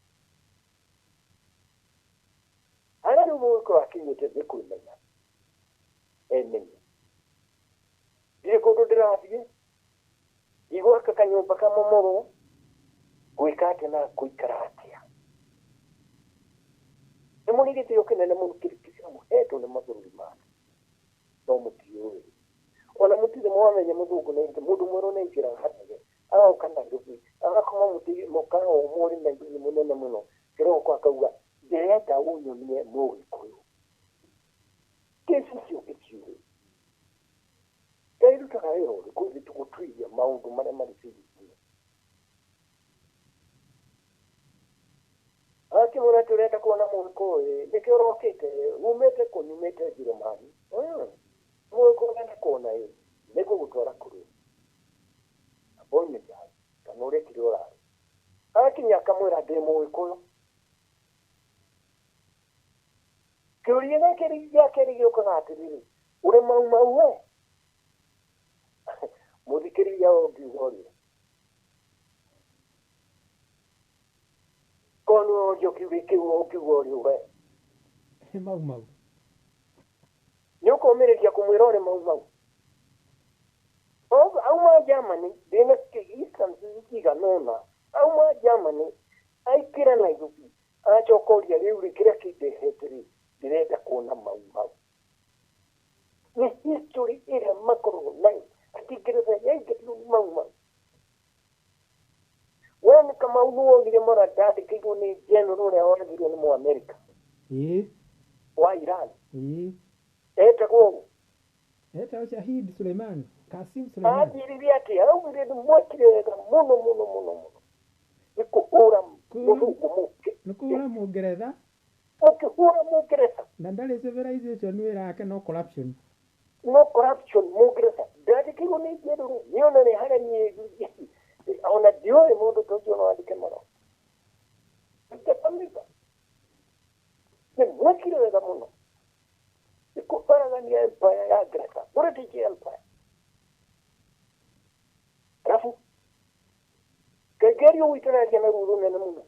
Speaker 2: Harĩa rĩu mũgũkorwo akinyĩte nĩ kwĩmenya. Emenye. Ndirĩ kũndũ ndĩrathiĩ, ndigwaka kanyũmba kamomorwo, gwĩka atĩa na gũikara atĩa. Nĩ mũrĩ gĩtĩo kĩnene mũno kĩrĩa mũhetwo nĩ mabũrũri mangĩ, no mũtiũĩ. Ona mũtirĩ mwamenya mũthũngũ nĩ mũndũ mwerũ nĩ aingĩraga hatege, agoka Nairobi, agakoma mũkawa ũmwe ũrĩ Nairobi mũnene mũno, kĩroko akauga ndĩrenda ũnyonie mũgĩkũyũ. Kĩci icio gĩciũĩ. Ngai rutaga wĩra ũrĩkũ ithuĩ tũgũtuiria maũndũ marĩa marĩ serious mũno. Akĩmwĩra atĩ ũrenda kuona mũgĩkũyũ ĩ, nĩkĩo ũrokĩte, umĩte kũ? Nyumĩte Njĩrĩmani. Mũgĩkũyũ ũrenda kuona ĩ, nĩngũgũtwara kũrĩ appointment yaku kana ũrĩa kĩrĩa ũrarĩ. Akinya akamwĩra ndĩ mũgĩkũyũ. Kĩũria gĩake gĩa kerĩ gĩũkaga atĩrĩrĩ, ũrĩ mau mau we? Mũthikĩrĩria ũngiuga ũrĩa. Korwo nĩwe ũrio kĩũria kĩu ũngiuga ũrĩa we.
Speaker 1: Mau mau.
Speaker 2: Nĩ ũkũmĩrĩria kũmwĩra ũrĩ mau mau. Auma Germany, ndĩna instances cigana ũna. Auma Germany, aikĩra Nairobi, acoka ũria rĩu rĩ kĩrĩa kĩndehete rĩ, ndĩrenda kuona mau mau. Nĩ history ĩrĩa makoragwo nayo atĩ Ngeretha yaingĩrirwo nĩ mau mau. We nĩ Kamau nĩ wonire mara ndandĩkĩirwo nĩ general ũrĩa waragirwo nĩ Mũamerika wa Iran. Etagwo ũũ.
Speaker 1: Etagwo Shahid Suleiman, Kasim Suleiman.
Speaker 2: Anjĩrire atĩ augire nĩ mwekire wega mũno mũno mũno mũno nĩ kũhũra mũthũngũ mũke.
Speaker 1: Nĩ kũhũra Mũngeretha.
Speaker 2: Ũkĩhũra Mũngeretha.
Speaker 1: Na ndarĩ civilization wĩra wake no corruption.
Speaker 2: No corruption Mũngeretha. Ndandĩkĩirwo nĩ general. Niĩ ona nĩ harĩa niĩ ona ndiũĩ mũndũ ta ũcio no andĩke marũa. British Empire. Alafu kegerio witaragia na ruo rũnene mũno.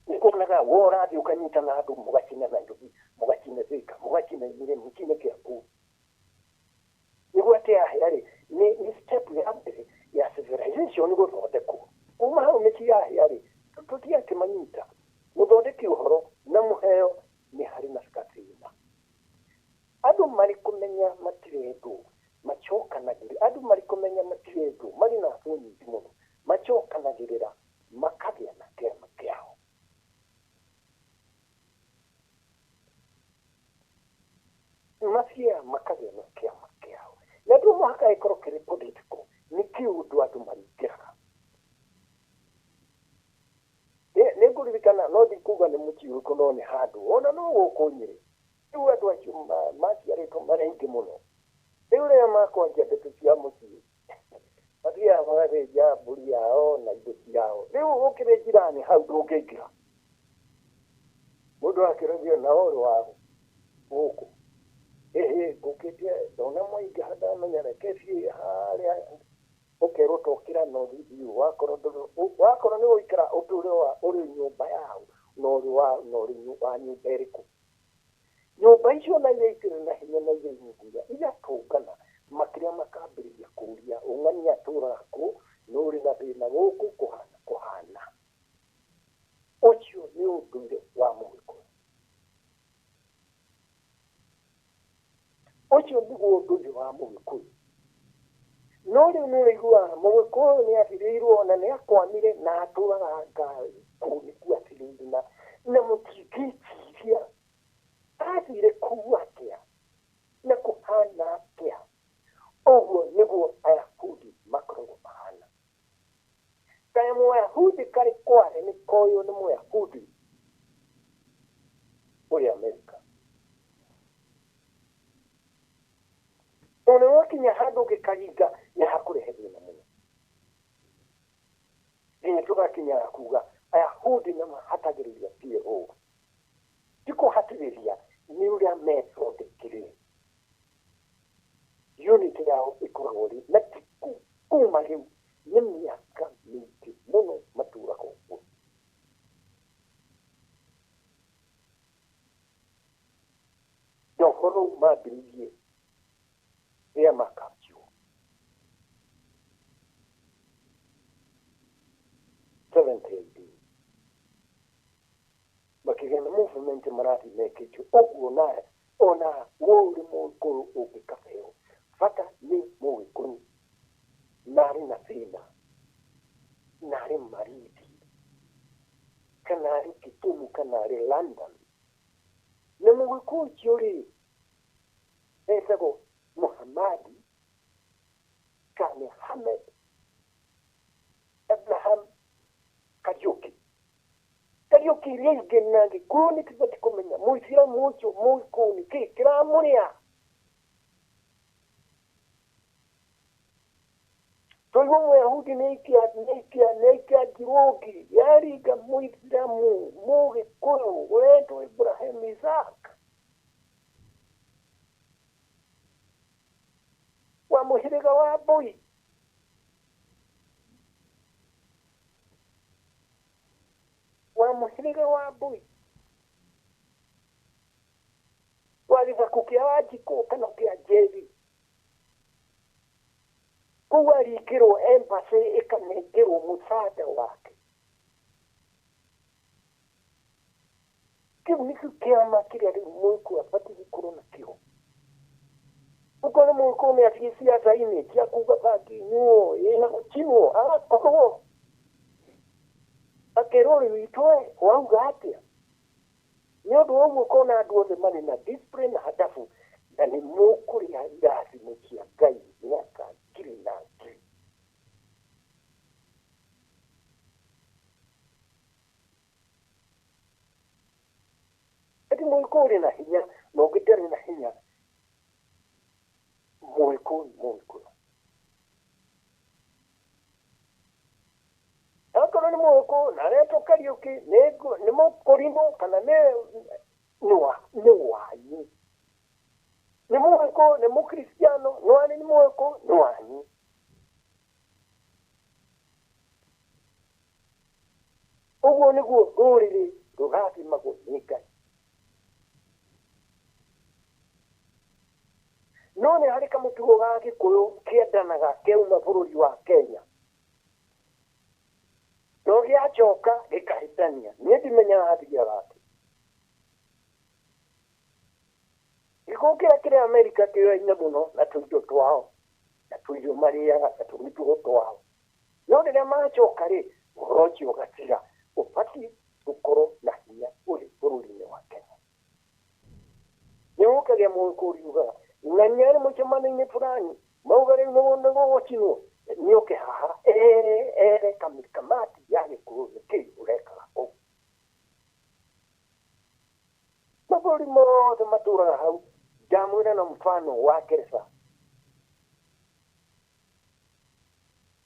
Speaker 2: Nĩkuonaga we ũrathiĩ ũkanyita na andũ mũgacina Nairobi, mũgacina Thika, mũgacina Nyĩrĩ, mũcine Kiambu. Nĩguo atĩ yahĩa rĩ, nĩ step ya mbere ya civilization gũthondekwo. Kuma hau mĩciĩ yahĩa rĩ, tũtiakĩmanyita. Mũthondeki ũhoro na mũheo nĩ harĩ na gathĩna. Andũ marĩ kũmenya matirendwo, macokanagĩrĩra. Andũ marĩ kũmenya matirendwo, marĩ na thũ nyingĩ mũno, macokanagĩrĩra makagĩa na kĩama kĩao. Mathiaga makagĩa na kĩama kĩao. Na to mũhaka gĩkorwo kĩrĩ political, nĩ kĩũndũ andũ maringĩraga. Nĩ ngũririkana no ndikuga nĩ mũciĩ ũrĩkũ no nĩ handũ ona no gũkũ Nyĩrĩ. Rĩu andũ acio maciarĩtwo marĩ aingĩ mũno. Rĩu rĩrĩa makwanjia ndeto cia mũciĩ, mathiaga magathĩnja mbũri yao na indo ciao. Rĩu ũkĩrĩ njirani hau ndũngĩingĩra. Mũndũ akĩrogio na ũrĩ wa gũkũ. Ĩhĩ ngũkĩte ndona mwaingĩha ndamenya reke thiĩ harĩa ũkerwo tokĩra na ũthiĩ wakorwo nĩ ũgũikara ũtũre wa ũrĩ nyũmba yao na ũrĩ wa na ũrĩ wa nyũmba ĩrĩkũ. Nyũmba icio na iria ikĩrĩ na hinya na iria inyinguia igatũngana makĩria makambĩrĩria kũũria ũng'ania atũraga kũ nĩ ũrĩ na thĩna gũkũ kũhana kũhana. Ũcio nĩ ũndũire wa Mũgĩkũyũ. Ũcio nĩguo ũndũire wa Mũgĩkũyũ. No rĩu nĩ ũraiguaga Mũgĩkũyũ nĩ athirĩirwo na nĩ akwamire na atũraga ngari kũu nĩkuo athirĩire na mũtingĩciria athire kũu atĩa na kũhana atĩa. Ũguo nĩguo Ayahudi makoragwo mahana. Kaĩ Mũyahudi karĩ kware nĩ koywo nĩ Mũyahudi ũrĩ Amerika. Tondũ wakinya handũ ũngĩkaringa nĩ hakũrehe thĩna mũno. Nginya tũgakinya kuga Ayahudi nĩ mahatagĩrĩria PLO. Ti kũhatĩrĩria nĩ ũrĩa methondekire. Unity yao ĩkoragwo rĩ na ti kuma rĩu nĩ mĩaka mĩingĩ mũno matũraga ũguo. Na ũhoro ũyũ mambĩrĩirie rĩrĩa makapchwo 70 AD. Makĩgĩa na movement marathiĩ mekĩtio ũguo na ona we ũrĩ Mũgĩkũyũ ũngĩkabeo bata nĩ Mũgĩkũyũ na arĩ na thĩna na arĩ Malindi kana arĩ Kisumu kana arĩ London. Na Mũgĩkũyũ ũcio rĩ etagwo Muhammadi kana Hamed Abraham Kariuki. Kariuki iria ingĩ na Gĩkũyũ nĩ tũbatiĩ kũmenya Mũithĩramu ũcio Mũgĩkũyũ nĩ kĩĩ kĩramũrĩa. Twaigua Mũyahudi nĩ aikia njirũngi yaringa Mũithĩramu Mũgĩkũyũ ũretwo Ibrahim Isaac wa mũhĩrĩga wa Mbui. Wa mũhĩrĩga wa Mbui wa gĩthaku kĩa Wanjikũ kana kĩa Njeri. Kũu arikĩrwo embassy ĩkanengerwo mũcaara wake. Kĩu nĩkĩo kĩama kĩrĩa rĩu Mũgĩkũyũ abatiĩ gũkorwo nakĩo. Ũkorwo Mũgĩkũyũ nĩ athiĩ ciaca-inĩ cia kuga bangi nyuo ĩna gũcinwo agakorwo akerwo rĩu itwe wauga atĩa. Nĩ ũndũ wa ũguo ũkona andũ othe marĩ na discipline na hadabu na nĩ mũkũrĩa irathimo cia Ngai mĩaka ngiri na ngiri. Ati Mũgĩkũyũ ũrĩ na hinya na ũngĩ ndarĩ na hinya, Mũgĩkũyũ nĩ Mũgĩkũyũ. Akorwo nĩ Mũgĩkũyũ na aretwo Kariũki nĩ Mũkũrimũ kana nĩ wanyu. Nĩ mũgĩkũyũ nĩ mũkristiano nĩ wani nĩ mũgĩkũyũ nĩ wanyu. Ũguo nĩguo rũrĩrĩ rũrathimagwo nĩ Ngai. No nĩ harĩ kamũtugo ga Gĩkũyũ kĩendanaga kĩauma bũrũri wa Kenya. No gĩacoka gĩkahĩtania. Niĩ ndimenyaga hathiaga atĩa. Gĩkũyũ kĩrĩa kĩrĩ Amerika kĩoyaine mũno na tũindo twao na tũirio marĩaga na tũmĩtugo twao. No rĩrĩa macoka rĩ, ũhoro ũcio ũgatiga. Ũbatiĩ gũkorwo na hinya ũrĩ bũrũri-inĩ wa Kenya. Nĩ ũkagĩa mũgĩkũyũ ugaga na nĩ arĩ mũcemanio-inĩ fulani mauga rĩu nĩgũgũcinwo nĩũke haha ere ere kamati ya Gĩkũyũ nĩkĩĩ ũrekaga kũu. Mabũrũri mothe matũraga hau ndamwĩra na mfano wa Ngeretha.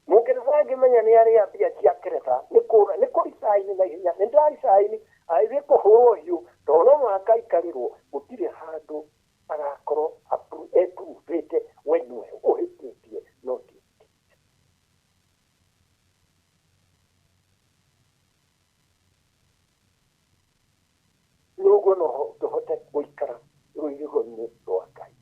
Speaker 2: Mũngeretha angĩmenya nĩ arĩa mbia cia Ngeretha nĩ kũra nĩ kũricaini na ihenya nĩ ndaricaini agĩthiĩ kũhũrwo hiũ tondũ no mũhaka aikarĩrwo gũtirĩ handũ agakorwo epuruvĩte we nĩwe ũhĩtĩtie no ti. Nĩũguo no tũhote gũikara rũirigo-inĩ rwa Ngai.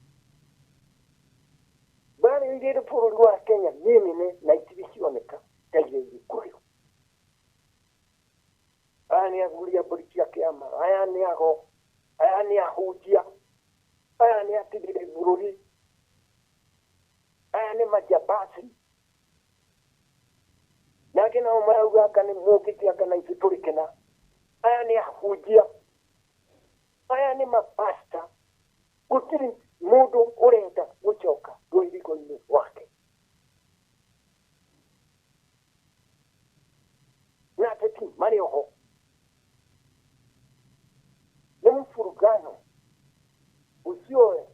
Speaker 2: Mbara iria irĩ bũrũri wa Kenya nĩ nene na itirĩ cioneka ta iria irĩ Gĩkũyũ. Aya nĩ athuri a mbũri cia kĩama, aya nĩ ago, aya nĩ ahunjia, aya nĩ atigĩrĩ bũrũri, aya nĩ majabasi. Nake nao marauga anga nĩ mũkĩte anga na ithuĩ tũrĩ kĩna. Aya nĩ ahunjia, aya nĩ mapasta. Gũtirĩ mũndũ ũrenda gũcoka rũirigo-inĩ rwake. Na ateti marĩ oho. Nĩ mũburugano ũcio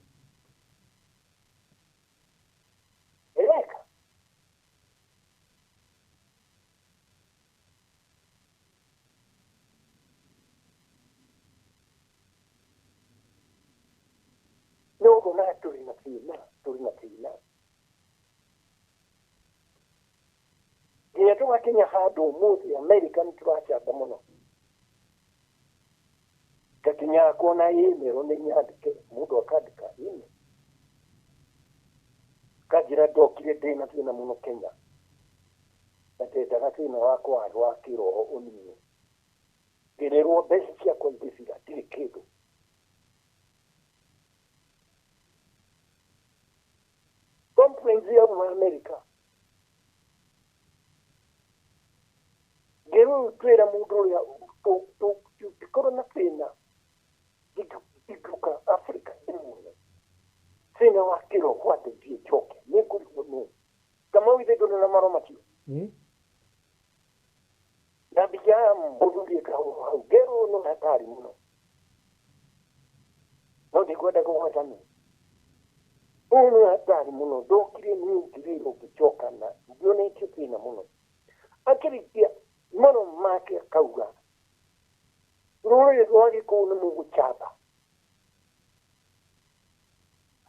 Speaker 2: eleka. Nĩ ũguo tũrĩ na thĩna, tũrĩ na thĩna. Nginya tũgakinya handũ ũmũthĩ Amerika nĩ tũracamba mũno. Ngakinya kuona email nĩ nyandĩke mũndũ akandĩka email. Kanjĩra ndokire ndĩna thĩna mũno Kenya. Na ndendaga thĩna wakwa wa kĩroho ũnine. Ngĩrĩrwo mbeca ciakwa igĩthira ndirĩ kĩndũ. Conference yauma Amerika. Ngĩrwo twĩra mũndũ ũrĩa tũngĩkorwo na thĩna ingĩũka Afrika ĩmwe. Thĩna wa kĩroho andeithie njoke nĩngũrigwo nũ. Kamau ithe ndũrĩ na marũa macio. Na mbica ya mũthuri ĩkahũrwo hau ngerwo nĩ hatari mũno. No ndikwenda kũgweta nũ. Ũyũ nĩ hatari mũno ndokire niĩ ngirĩrwo ngĩcoka na ngĩonetio thĩna mũno. Akĩrĩkia marũa make akauga rũrĩrĩ rwa Gĩkũyũ nĩ mũgũcamba.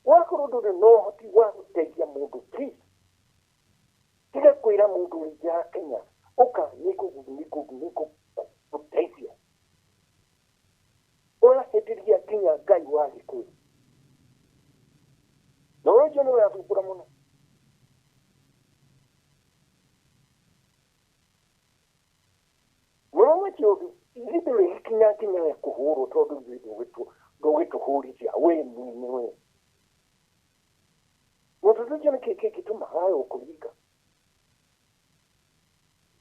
Speaker 2: Wakorwo ndũrĩ na ũhoti wa gũteithia mũndũ please tiga kwĩra mũndũ ũrĩ nja ya Kenya ũka nĩngũgũteithia. Ũrahĩtĩria nginya Ngai wa Gĩkũyũ. Na ũcio nĩ ũrathumbũra mũno. Mũno macio ithuĩ ndũrĩgĩkinya nginya ya kũhũrwo tondũ ithuĩ ndũgĩtũhũrithia we mwene we. Mũndũ ũcio nĩkĩ kĩngĩtũma hayo kũringa?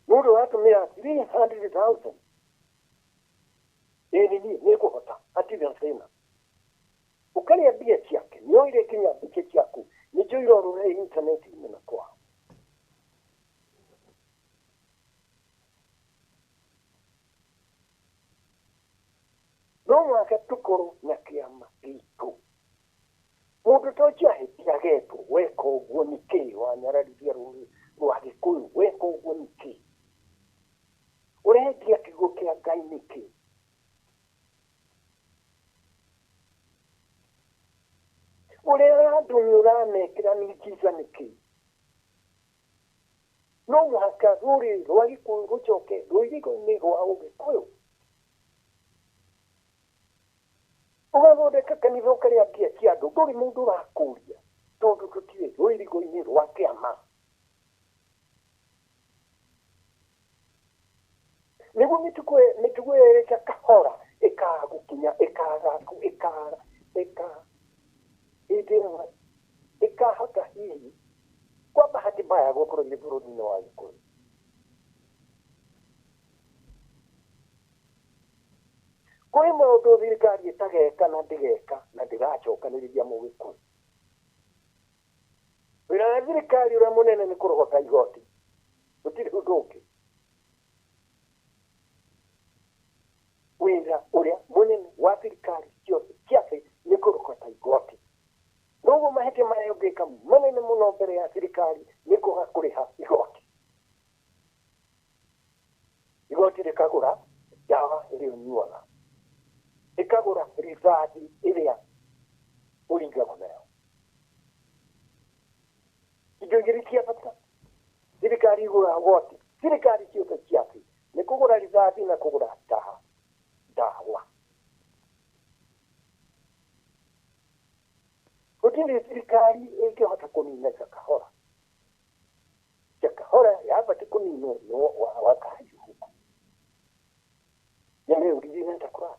Speaker 2: Mũndũ watũmĩra 300,000 ĩĩ niĩ nĩngũhota hatirĩ na thĩna. Ũkarĩa mbia ciake nĩoire nginya mbica ciaku nĩcio irorũra intaneti-inĩ na kwao. No mũhaka tũkorwo na kĩama gitũ. Mũndũ ta ũcio ahĩtia agetwo weka ũguo nĩkĩ wanyararithia rũrĩrĩ rwa Gĩkũyũ weka ũguo nĩkĩ? Ũrendia kiugo kĩa Ngai nĩkĩ? Ũramekĩra miujiza nĩkĩ? No mũhaka rũrĩrĩ rwa Gĩkũyũ rũcoke rũirigo-inĩ rwa Ũgĩkũyũ. Ũgathondeka kanitha ũkarĩa mbia cia andũ, ndũrĩ mũndũ ũrakũria tondũ tũtirĩ rũirigo-inĩ rwa kĩama. Nĩguo mĩtugo ĩyo kahora ĩkaga gũkinya, ĩkaga ĩka hĩndĩ ĩmwe ĩkahota hihi kwa bahati mbaya gũkorwo ĩrĩ bũrũri-inĩ wa Gĩkũyũ. Kwĩ maũndũ thirikari ĩtageka na ndĩgeka na ndĩgacokanĩrĩria Mũgĩkũyũ. Wĩra wa thirikari ũrĩa mũnene nĩ kũrogota igoti, gũtirĩ ũndũ ũngĩ. Wĩra ũrĩa mũnene wa thirikari ciothe cia thĩ nĩ kũrogota igoti. Noguo mahĩtia marĩa ũngĩka manene mũno mbere ya thirikari nĩ kwaga kũrĩha igoti. Igoti rĩkagũra ndawa ĩrĩa ũnyuaga, rĩkagũra rithathi ĩrĩa ũringagwo nayo. Indo igĩrĩ cia bata thirikari igũraga goti, thirikari ciothe cia thĩ nĩ kũgũra rithathi na kũgũra ndawa. Gũtirĩ thirikari ĩngĩhota kũnina Shakahola. Shakahola yabatiĩ kũninwo nĩ wa Kahiũhu. Nĩ nenda kũra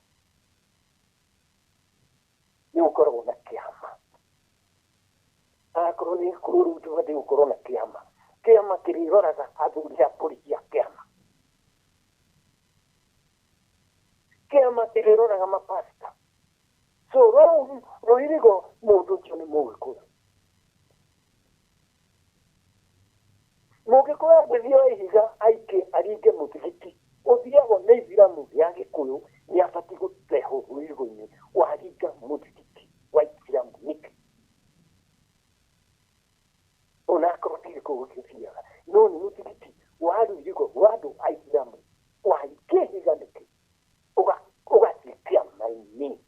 Speaker 2: nĩ gũkoragwo na kĩama. Akorwo nĩ gĩkũyũ rĩu tũbatiĩ gũkorwo na kĩama. Kĩama kĩrĩroraga athuri a borithi a kĩama. Kĩama kĩrĩroraga mapasta. So rũu rũirigo mũndũ ũcio nĩ Mũgĩkũyũ. Mũgĩkũyũ angĩthiĩ o ihiga aikie aringe mũthigiti ũthiagwo nĩ ithiramu rĩa Gĩkũyũ nĩ abatiĩ gũtehwo rũirigo-inĩ waringa mũthigiti wa ithiramu nĩkĩ? Onakorwo ti Gĩkũyũ gĩthiaga no nĩ mũthigiti wa rũirigo rwa andũ a ithiramu waringa ihiga nĩkĩ? Ũgathiĩ kĩama-inĩ.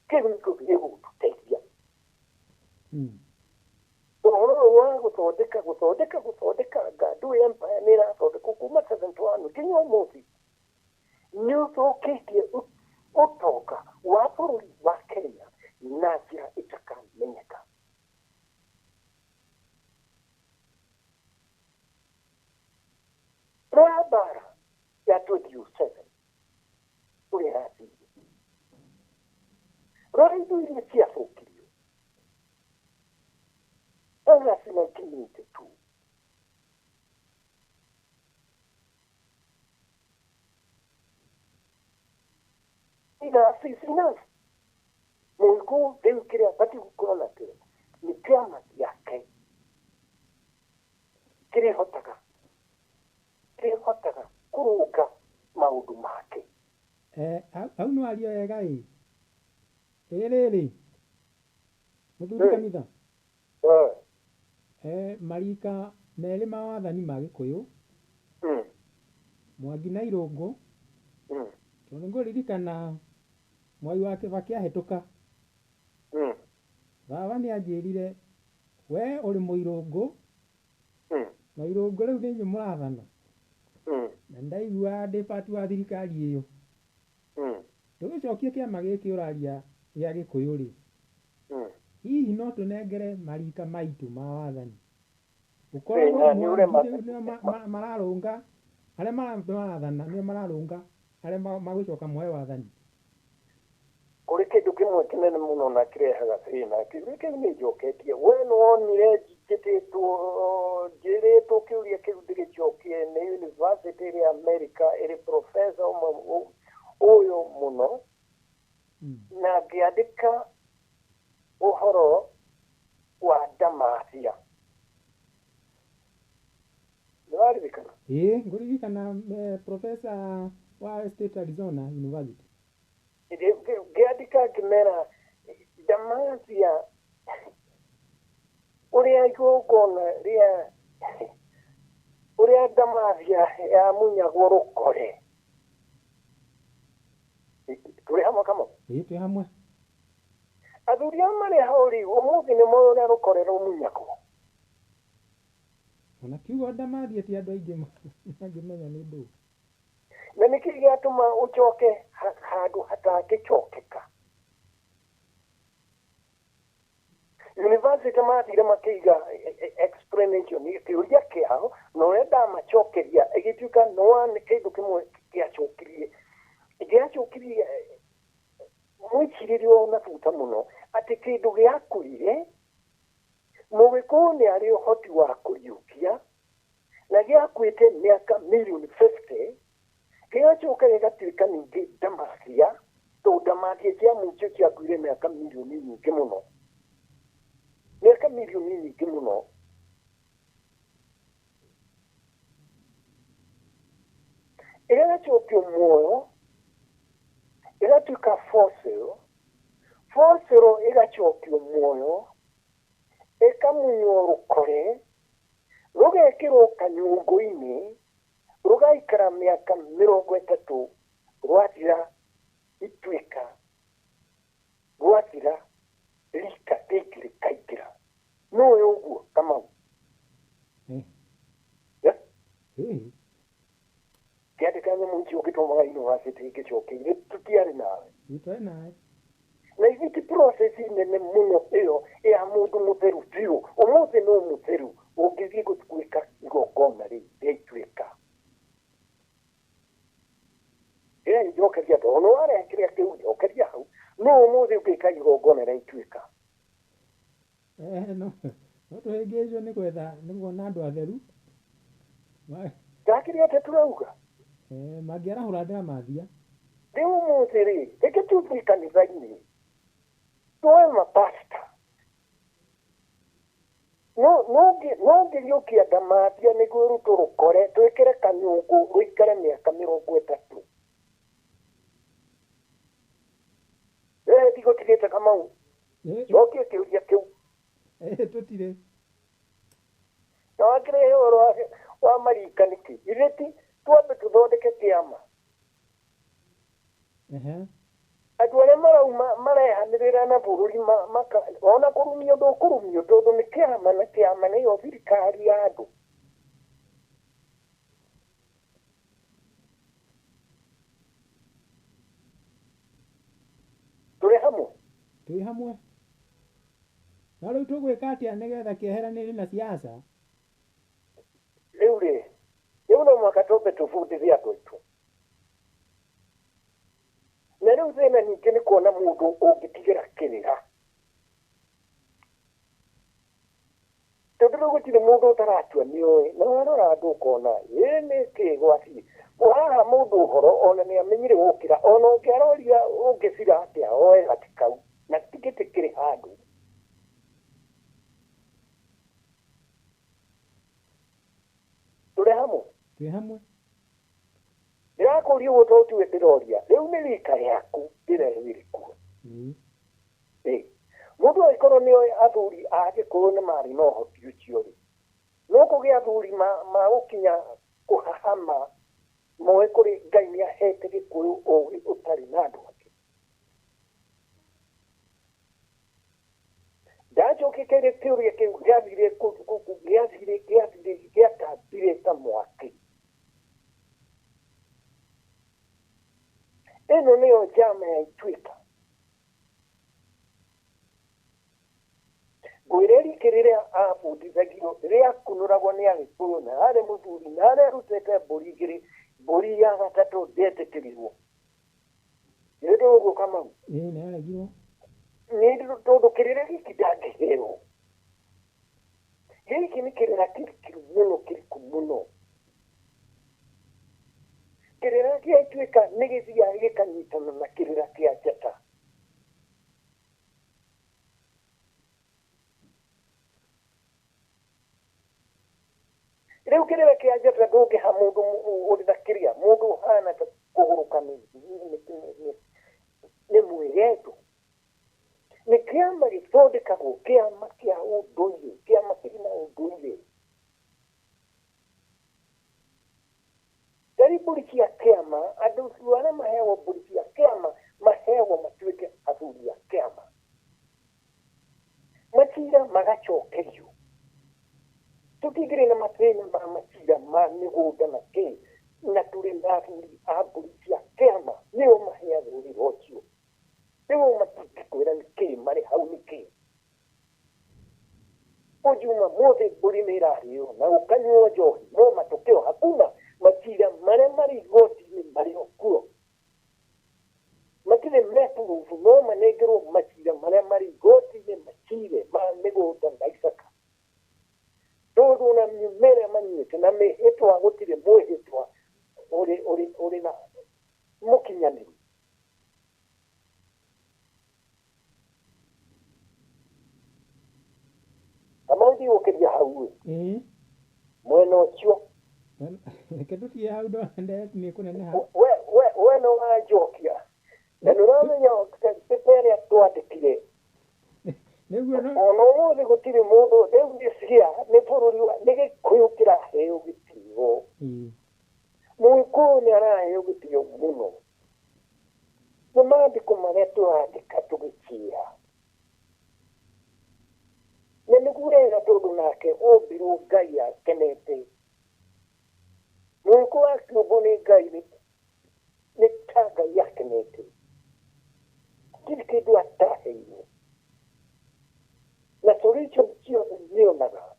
Speaker 2: Kĩu nĩkĩo gĩgũtũteithia. Ũhoro ũyũ wa gũthondeka gũthondeka gũthondeka Ngandũ Empire nĩ ĩrathondekwo kuma 71 nginya ũmũthĩ nĩ ũthũkĩtie ũtonga wa bũrũri wa Kenya na njĩra ĩtakamenyeka. Rora mbara ya 2007 ũrĩa yathire, rora indo iria ciathũkirio August 1982. Enough is enough. Mũgĩkũyũ rĩu kĩrĩa abatiĩ gũkorwo nakĩo nĩ kĩama gĩake kĩrĩhotaga kũrũnga maũndũ make.
Speaker 1: Hau nĩ waria wega ĩ. Ĩ rĩrĩ mũthuri kanitha marika merĩ ma wathani ma Gĩkũyũ, Mwangi na Irũngũ, tondũ nĩngũririkana Mwai wa Kĩbakĩ ahĩtũka, baba nĩ anjĩrire we ũrĩ mũirũngũ na Irũngũ rĩu nĩ inyuĩ mũrathana, na ndaiguaga ndĩ part wa thirikari ĩyo. Tũgĩcokie kĩama gĩkĩ ũraria gĩa Gĩkũyũ rĩ, hihi no tũnengere marika maitũ ma wathani ũkoragwo Mwangi rĩu nĩo mararũnga arĩa marathana nĩo mararũnga arĩa magũcoka moe wathani.
Speaker 2: Kũrĩ kĩndũ kĩmwe kĩnene mũno na kĩrehaga thĩna, kĩũria kĩu nĩ njoketie. We nĩwonire njĩtĩtwo njĩrĩtwo kĩũria kĩu ndĩgĩcokie nĩ university ĩrĩa America ĩrĩ professor ũmwe ũyũ mũno, na ngĩandĩka ũhoro wa Damasia. Nĩwaririkana?
Speaker 1: Ĩĩ, ngũririkana professor wa State Arizona University.
Speaker 2: Ngĩandĩka ngĩmera Damasia ũrĩa igongona rĩa ũrĩa Damasia yamunyagwo rũkore. Tũrĩ hamwe kamo?
Speaker 1: Ĩĩ, twĩ hamwe.
Speaker 2: Athuri arĩa marĩ hau rĩu ũmũthĩ nĩ moĩ ũrĩa rũkore rũmunyagwo.
Speaker 1: Ona kiugo ndamathia ti andũ aingĩ mangĩmenya nĩ ndũ.
Speaker 2: Na nĩkĩ gĩatũma ũcoke handũ hatangĩcokeka? University mathire makĩiga explanation kĩũria kĩao na ũrĩa ndamacokeria ĩgĩtuĩka no nĩ kĩndũ kĩmwe gĩacokirie gĩacokirie mwĩcirĩrie na buta mũno atĩ kĩndũ gĩakuire mũgĩkũyũ nĩ arĩ ũhoti wa kũriũkia na gĩakuĩte mĩaka mirioni 50 gĩgacoka gĩgatuĩka ningĩ ndamathia tondũ ndamathia cia mũico ciakuire mĩaka mirioni nyingĩ mũno mĩaka mirioni nyingĩ mũno. Ĩgacokio muoyo ĩgatuĩka fossil, fossil ĩgacokio muoyo ĩkamunywo rũkore rũgekĩrwo kanyũngũ-inĩ rũgaikara mĩaka 30 rwathira ituĩka rwathira rika rĩngĩ rĩkaingĩra. Nũĩ ũguo Kamau? Kĩandĩka nyamũ icio ũngĩtũmaga university ingĩcokeire tũtiarĩ nawe. Na ithuĩ ti process nene mũno ĩyo ya mũndũ mũtheru biũ. Ũmũthĩ no mũtheru ũngĩthiĩ gwĩka igongona rĩu rĩa ituĩka. Ĩrĩa njokeria tondũ nĩ warehe kĩrĩa kĩu njokeria hau. No ũmũthĩ ũngĩka igongona rĩa ituĩka.
Speaker 1: No tũhĩngĩcwo nĩ gwetha nĩ kuona andũ atheru.
Speaker 2: Ndakĩrĩa atĩ tũrauga.
Speaker 1: Mangĩarahũra ndamathia.
Speaker 2: Rĩu ũmũthĩ rĩ, reke tũthiĩ kanitha-inĩ tuoe mapasta. No ngĩriũkia ndamathia nĩguo ĩrutwo rũkore twĩkĩre kanyũngũ rũikare mĩaka 30. Ndigũtigĩte Kamau. Cokia kĩũria kĩu.
Speaker 1: Tũtirĩ.
Speaker 2: Na wakĩrehe ũhoro wa marika nĩkĩ? Ithuĩ ti twambe tũthondeke kĩama. Andũ arĩa marauma marehanĩrĩra na bũrũri ona kũrumio ndũkũrumio tondũ nĩ kĩama na kĩama nĩyo thirikari ya andũ. Tũrĩ hamwe?
Speaker 1: Twĩ hamwe. Na rĩu tũgwĩka atĩa nĩgetha kĩeheranĩrie na siasa?
Speaker 2: Rĩu rĩ, rĩu no mũhaka twambe tũbundithie andũ aitũ. Na rĩu thĩna ningĩ nĩ kuona mũndũ ũngĩtigĩra kĩrĩra. Tondũ rĩu gũtirĩ mũndũ ũtaratua nĩoĩ, na warora andũ ũkona ĩ nĩkĩ gwathiĩ. Ũraha mũndũ ũhoro ona nĩamenyire gũkĩra, ona ũngĩaroria ũngĩcira atĩa oe gati kau na ti gĩtĩ kĩrĩ handũ. Tũrĩ hamwe?
Speaker 1: Twĩ hamwe.
Speaker 2: Ndĩrakũria ũguo tondũ tiwe ndĩroria. Rĩu nĩ rika rĩaku ndĩrerĩrĩkuo. Mũndũ angĩkorwo nĩoĩ athuri a Gĩkũyũ nĩ marĩ na ũhoti ũcio rĩ, no kũgĩa athuri magũkinya kũhahama moe kũrĩ Ngai nĩahete Gĩkũyũ ũgĩ ũtarĩ na andũ angĩ. Ndacokia kĩũria kĩu gĩathire gĩathire gĩatambire ta mwaki. Ĩno nĩyo njama ya ituĩka. Ngwĩre rike rĩrĩa abundithagio rĩakunũragwo nĩ Agĩkũyũ na arĩ mũthuri na arĩa arutĩte mbũri igĩrĩ, mbũri ya gatatũ ndĩetĩkĩrirwo. Nĩ ũguo Kamau?
Speaker 1: Ĩĩ nĩaregirwo.
Speaker 2: Nĩ tondũ kĩrĩra gĩkĩ ndangĩherwo. Gĩkĩ nĩ kĩrĩra kĩriku mũno kĩriku mũno. Kĩrĩra kĩa ituĩka nĩ gĩthiaga gĩkanyitana na kĩrĩra kĩa njata. Rĩu kĩrĩra kĩa njata ndũngĩha mũndũ ũrĩ na kĩrĩa, mũndũ ũhana ta kũgũrũka nĩ mwĩgendo. Nĩ kĩama gĩthondekagwo, kĩama kĩa ũndũire, kĩama kĩrĩ na ũndũire. Rĩu mbũri cia kĩama, andũ arĩa maheagwo mbũri cia kĩama maheagwo matuĩke athuri a kĩama. Macira magacokerio. Tũtingĩrĩ na mathĩna ma macira ma mĩgũnda na kĩ, na tũrĩ na athuri a mbũri cia kĩama nĩo maheagwo wĩra ũcio. Rĩu matingĩkwĩra nĩkĩ marĩ hau nĩkĩ. Jumamothi mbũri nĩ ĩrarĩo na gũkanyuo njohi, no matokeo hakuna. Macira marĩa marĩ igoti-inĩ marĩ o kuo. Matirĩ mepurubu, no manengerwo macira marĩa marĩ igoti-inĩ, macire ma mĩgũnda na icaka. Tondũ na mĩmera manyuĩte na mĩhĩtwa gũtirĩ mwĩhĩtwa ũrĩ na mũkinyanĩru. Kamau ndigũkĩria hau ĩ. Mwena ũcio.
Speaker 1: Reke tũtige hau ndona nĩ kũneneha.
Speaker 2: We no wanjokia. Na nĩ ũramenya pepa ĩrĩa twandĩkire.
Speaker 1: Nĩguo no.
Speaker 2: Ona ũmũthĩ gũtirĩ mũndũ rĩu nĩ cia nĩ bũrũri nĩ Gĩkũyũ kĩraheo gĩtĩo. Mũgĩkũyũ nĩ araheo gĩtĩo mũno. Nĩ maandĩko marĩa tũrandĩka tũgĩkĩra. Na nĩguo wega tondũ nake ombirwo Ngai akenete. Mũgĩkũyũ akĩũmbwo nĩ Ngai nĩ ta Ngai akenete. Gũtirĩ kĩndũ ataheirwo. Na solution ciothe nĩonaga.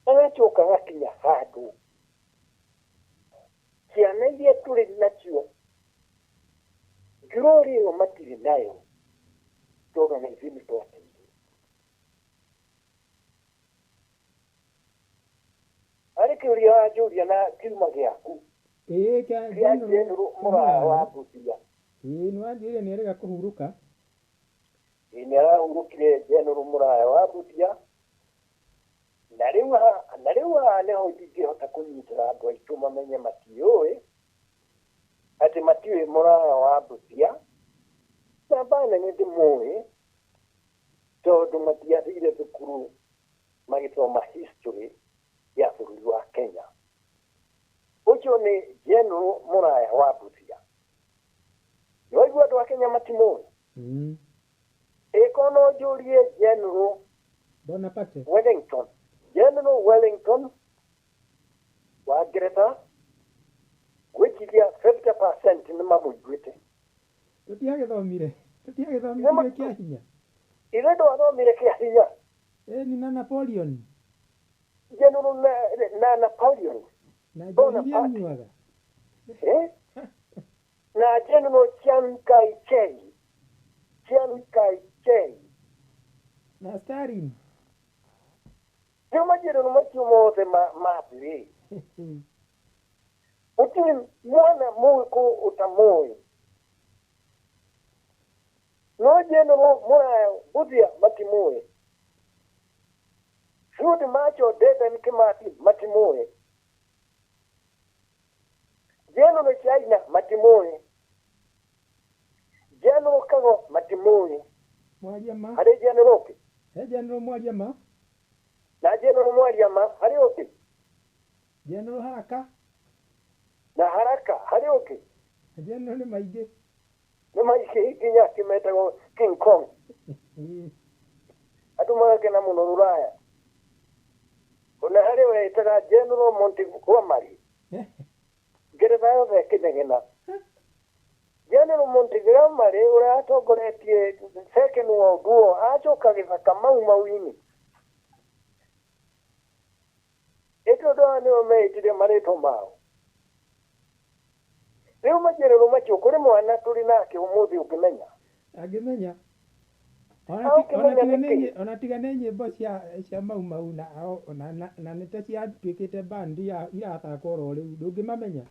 Speaker 2: Agacoka agakinya handũ. Ciana iria tũrĩ nacio, glory ĩyo matirĩ nayo. Tondũ na ithuĩ nĩtwateire. Harĩ kĩũria wanjũria na kiuma gĩaku.
Speaker 1: Ĩĩ kĩa
Speaker 2: Kĩa General Mũraya wa Busia.
Speaker 1: Ĩĩ nĩwanjĩrire nĩerĩga kũhurũka.
Speaker 2: Ĩĩ nĩarahurũkire General Mũraya wa Busia. Na rĩu haha nĩho ndingĩhota kũnyitĩra andũ aitũ mamenye matiũĩ atĩ matiũĩ Mũraya wa Busia. Namba nene ndĩmũĩ tondũ matiathire thukuru magĩthoma history ya bũrũri wa Kenya. Ũcio nĩ General Mũraya wa Busia. Nĩwaigua andũ a Kenya matimũĩ? Ĩko no njũrie General
Speaker 1: Bonaparte.
Speaker 2: Wellington. General Wellington wa Ngeretha gwĩciria 50% nĩ mamũiguĩte.
Speaker 1: Tũtiagĩthomire. Tũtiagĩthomire kĩa hinya.
Speaker 2: Ithe ndwathomire kĩa hinya.
Speaker 1: Ĩni na Napoleon.
Speaker 2: General na Napoleon.
Speaker 1: Na njohi iria anyuaga.
Speaker 2: Na General Chiang Kai-shek. Chiang Kai-shek.
Speaker 1: Na Stalin.
Speaker 2: Rĩu mageneral macio mothe mathirĩ. Gũtirĩ mwana mũgĩkũyũ ũtamũĩ. No General Mũraya Busia matimũĩ. Field Marshal Dedan Kimathi matimũĩ. General China matimũĩ. General Kago matimũĩ.
Speaker 1: Mwaria ma.
Speaker 2: Harĩ General ũngĩ?
Speaker 1: He General Mwaria ma.
Speaker 2: Na General Mwaria ma harĩ ũngĩ?
Speaker 1: General Haraka.
Speaker 2: Na Haraka harĩ ũngĩ?
Speaker 1: General nĩ maingĩ.
Speaker 2: Nĩ maingĩ nginya kĩmetagwo King Kong. Andũ magakena mũno Rũraya. Ona harĩ wetaga General Montgomery. Ngeretha yothe ĩkĩnegena. General Montgomery ũrĩa atongoretie Second World War acoka gĩthaka Mau Mau-inĩ. Ĩ tondũ aya nĩo meĩtire marĩtwa mao. Rĩu mageneral macio kũrĩ mwana tũrĩ nake ũmũthĩ ũngĩmenya.
Speaker 1: Angĩmenya. Ona tiga nĩ nyĩmbo cia Mau Mau na nĩ ta ciatuĩkĩte bandi irathakwo oro rĩu ndũngĩmamenya.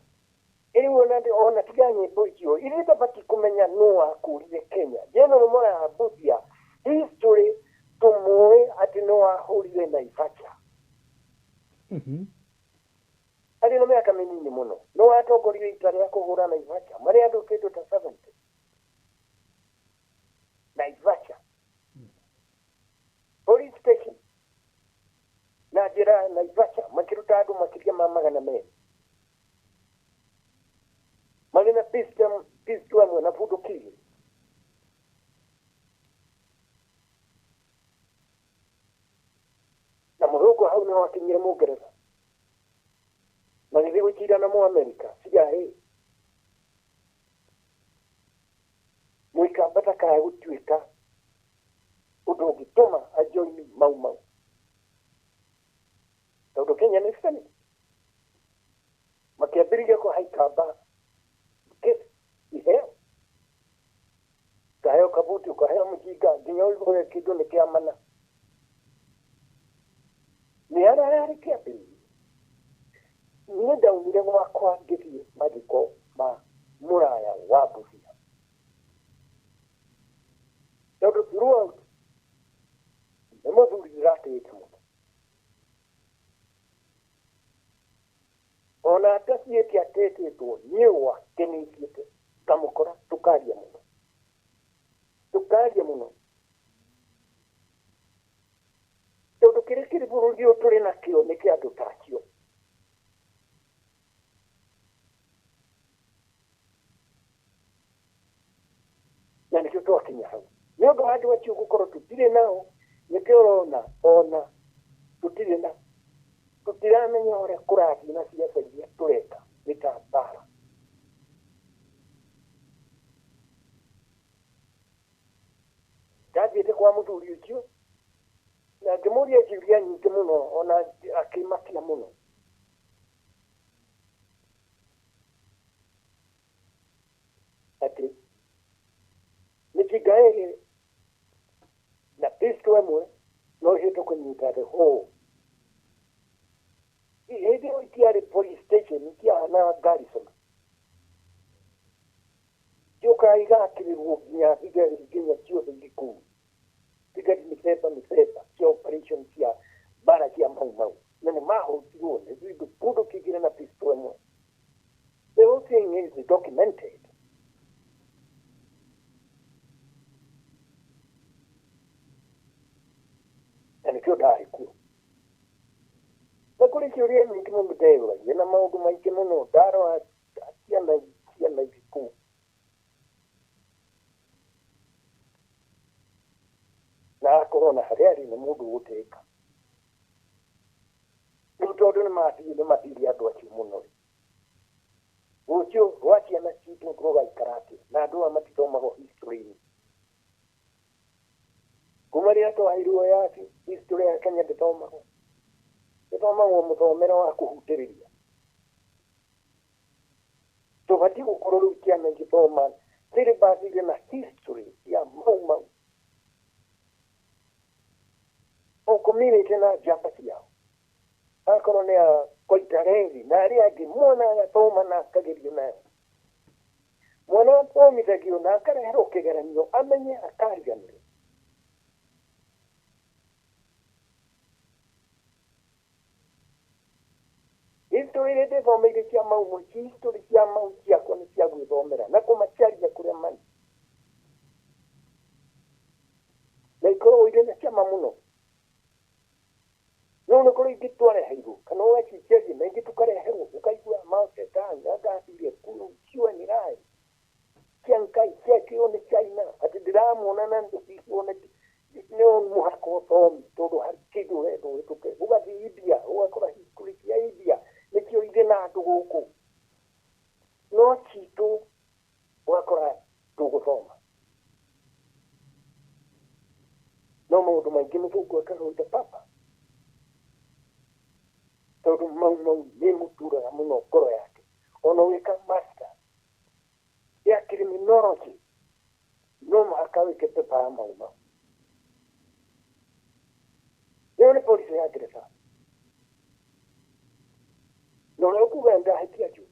Speaker 2: Rĩu ona tiga nyĩmbo icio ithuĩ tũbatiĩ kũmenya nũ wakũrire Kenya. General Mũraya wa Busia history tũmũĩ atĩ nĩ wahũrire Naivasha. Arĩ na mĩaka mĩnini mũno. Nĩ watongoririe ita rĩa kũhũra Naivasha marĩ andũ kĩndũ ta 70. Naivasha. Police station. Na njĩra Naivasha makĩruta andũ makĩria ma 200. Marĩ na pistol ĩmwe na bunduki. Mũamerika CIA Mũikamba ndakae gũtuĩka ũndũ ũngĩtũma ajoini Mau Mau tondũ Kenya nĩ family makĩambĩrĩria kũhaikamba gift iheo ukaheo kabuti ukaheo mũjinga nginya ũigue kĩndũ nĩ kĩa mana nĩ harĩa yarĩ kĩambĩrĩria. Niĩ ndaumire gwakwa ngĩthiĩ mathiko ma mũraya wa Busia tondũ throughout nĩ mũthuri ndĩratĩĩte mũno ona atathiĩte atetĩtwo niĩ gwake nĩthiĩte ngamũkora tũkaria mũno tũkaria mũno tondũ kĩrĩa kĩrĩ bũrũri ũyũ tũrĩ nakĩo nĩ kĩa andũ ta acio. Na nĩkĩo twakinya hau nĩ ũndũ wa andũ acio gũkorwo tũtirĩ nao nĩkĩo ũrona ona tũtirĩ na tũtiramenya ũrĩa kũrathiĩ na ciaca iria tũreka nĩ ta mbara. Ndathiĩte kwa mũthuri ũcio na ngĩmũria ciũria nyingĩ mũno ona akĩmakia mũno. Atĩ mĩcinga ĩrĩ na pistol ĩmwe no ĩhote kũnyita the whole. Hĩndĩ ĩyo itiarĩ police station itiahanaga garrison ciũkaga igakĩrĩrwo nginya thigari nginya ciothe irĩ kũu thigari mĩthemba mĩthemba cia operation cia mbara cia Mau Mau na nĩ mahũtirwo nĩ kũndũ kĩngĩ na pistol ĩmwe. The whole thing is documented. Na nĩkĩo ndarĩ kuo. Na kũrĩ ciũria nyingĩ mũno ndeyũragia na maũndũ maingĩ mũno ndarora ciana ciana irĩ kũu. Na akorwo na harĩa arĩ nĩ mũndũ ũgũtĩĩka. Rĩu tondũ nĩ mathiire andũ acio mũno rĩ, rũciũ rwa ciana citũ rũgaikara atĩa? Na andũ aya matithomagwo history-inĩ. Kuma rĩrĩa twaheirwo yathi history ya Kenya ndĩthomagwo. Ĩthomagwo mũthomere wa kũhutĩrĩria. Tũbatiĩ gũkorwo rĩu ciana igĩthoma syllabus irĩ na history ya Mau Mau o community na njamba ciao akorwo nĩ a Koitareri na arĩa angĩ mwana agathoma na akagerio nayo mwana athomithagio na akareherwo kĩgeranio amenye akariganĩrwo. History iria ndĩthomeire cia Mau Mau history cia Mau ciakwa nĩ cia gwĩthomera na kũmacaria kũrĩa marĩ na ikoragwo irĩ na cama mũno. No nĩ kũrĩ ingĩ twareheirwo kana ũgacicaria na ingĩ tũkareherwo ũkaigua Mao Zedong angathire kũu Chiang Chiang Kai-shek ũyũ nĩ China atĩ ndĩramuona na nĩ mũhaka ũthome tondũ harĩ kĩndũ ũrenda ũhĩtũke. Ũgathiĩ India ũgakora history cia India nĩkĩo irĩ na andũ gũkũ no citũ ũgakora tũgũthoma. No maũndũ maingĩ mũthũngũ ekaga papa tondũ Mau Mau nĩ mũturaga mũno ngoro yake ona ũgĩka master ya criminology no mũhaka wĩke paper ya Mau Mau. Ĩyo nĩ policy ya Ngeretha na ũrĩa ũkuga ndahĩtia njũĩ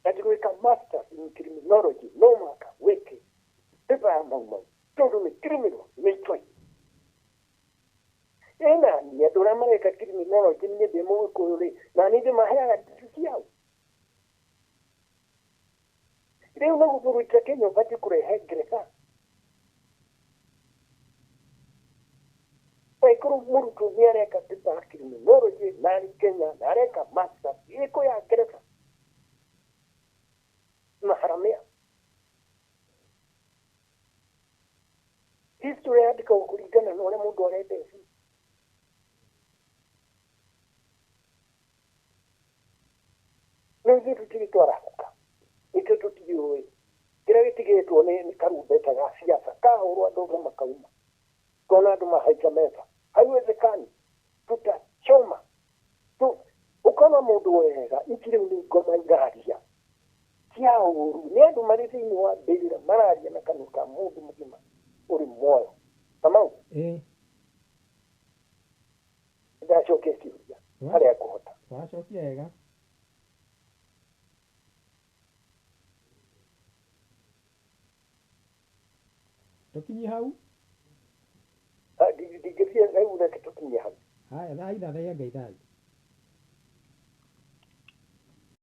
Speaker 2: atĩ gwĩka masters in criminology no mũhaka wĩke paper ya Mau Mau tondũ nĩ criminal nĩ itoi. Ĩna niĩ andũ arĩa mareka criminology niĩ ndĩ mũgĩkũyũ rĩ na niĩ ndĩmaheaga ndeto ciao. Rĩu no gũbũrũri Kenya ũbatiĩ kũrehe Ngeretha. Angĩkorwo mũrutwo nĩ areka paper ya criminology na arĩ Kenya na areka masters ĩko ya Ngeretha maharamia. History yandĩkagwo kũringana na ũrĩa mũndũ arenda ĩthiĩ. Nĩhũrĩtwo nĩ karumbeta ga siasa, kahũrwo andũ othe makauma, kona andũ mahaica metha. Haiwezekani, tutachoma tu. Ũkona mũndũ wega, ici rĩu nĩ ngoma iraria cia ũru, nĩ andũ marĩ thĩinĩ wa mbĩrĩra mararia na kanua ka mũndũ mũgima ũrĩ muoyo. Kamau,
Speaker 1: Ĩĩ.
Speaker 2: Ndacokia kĩũria harĩa ngũhota.
Speaker 1: Wacokia wega. Tũkinyie hau.
Speaker 2: Ndingĩthiĩ rĩu, reke tũkinyie hau.
Speaker 1: Haya, thaitha thaia Ngai thayũ.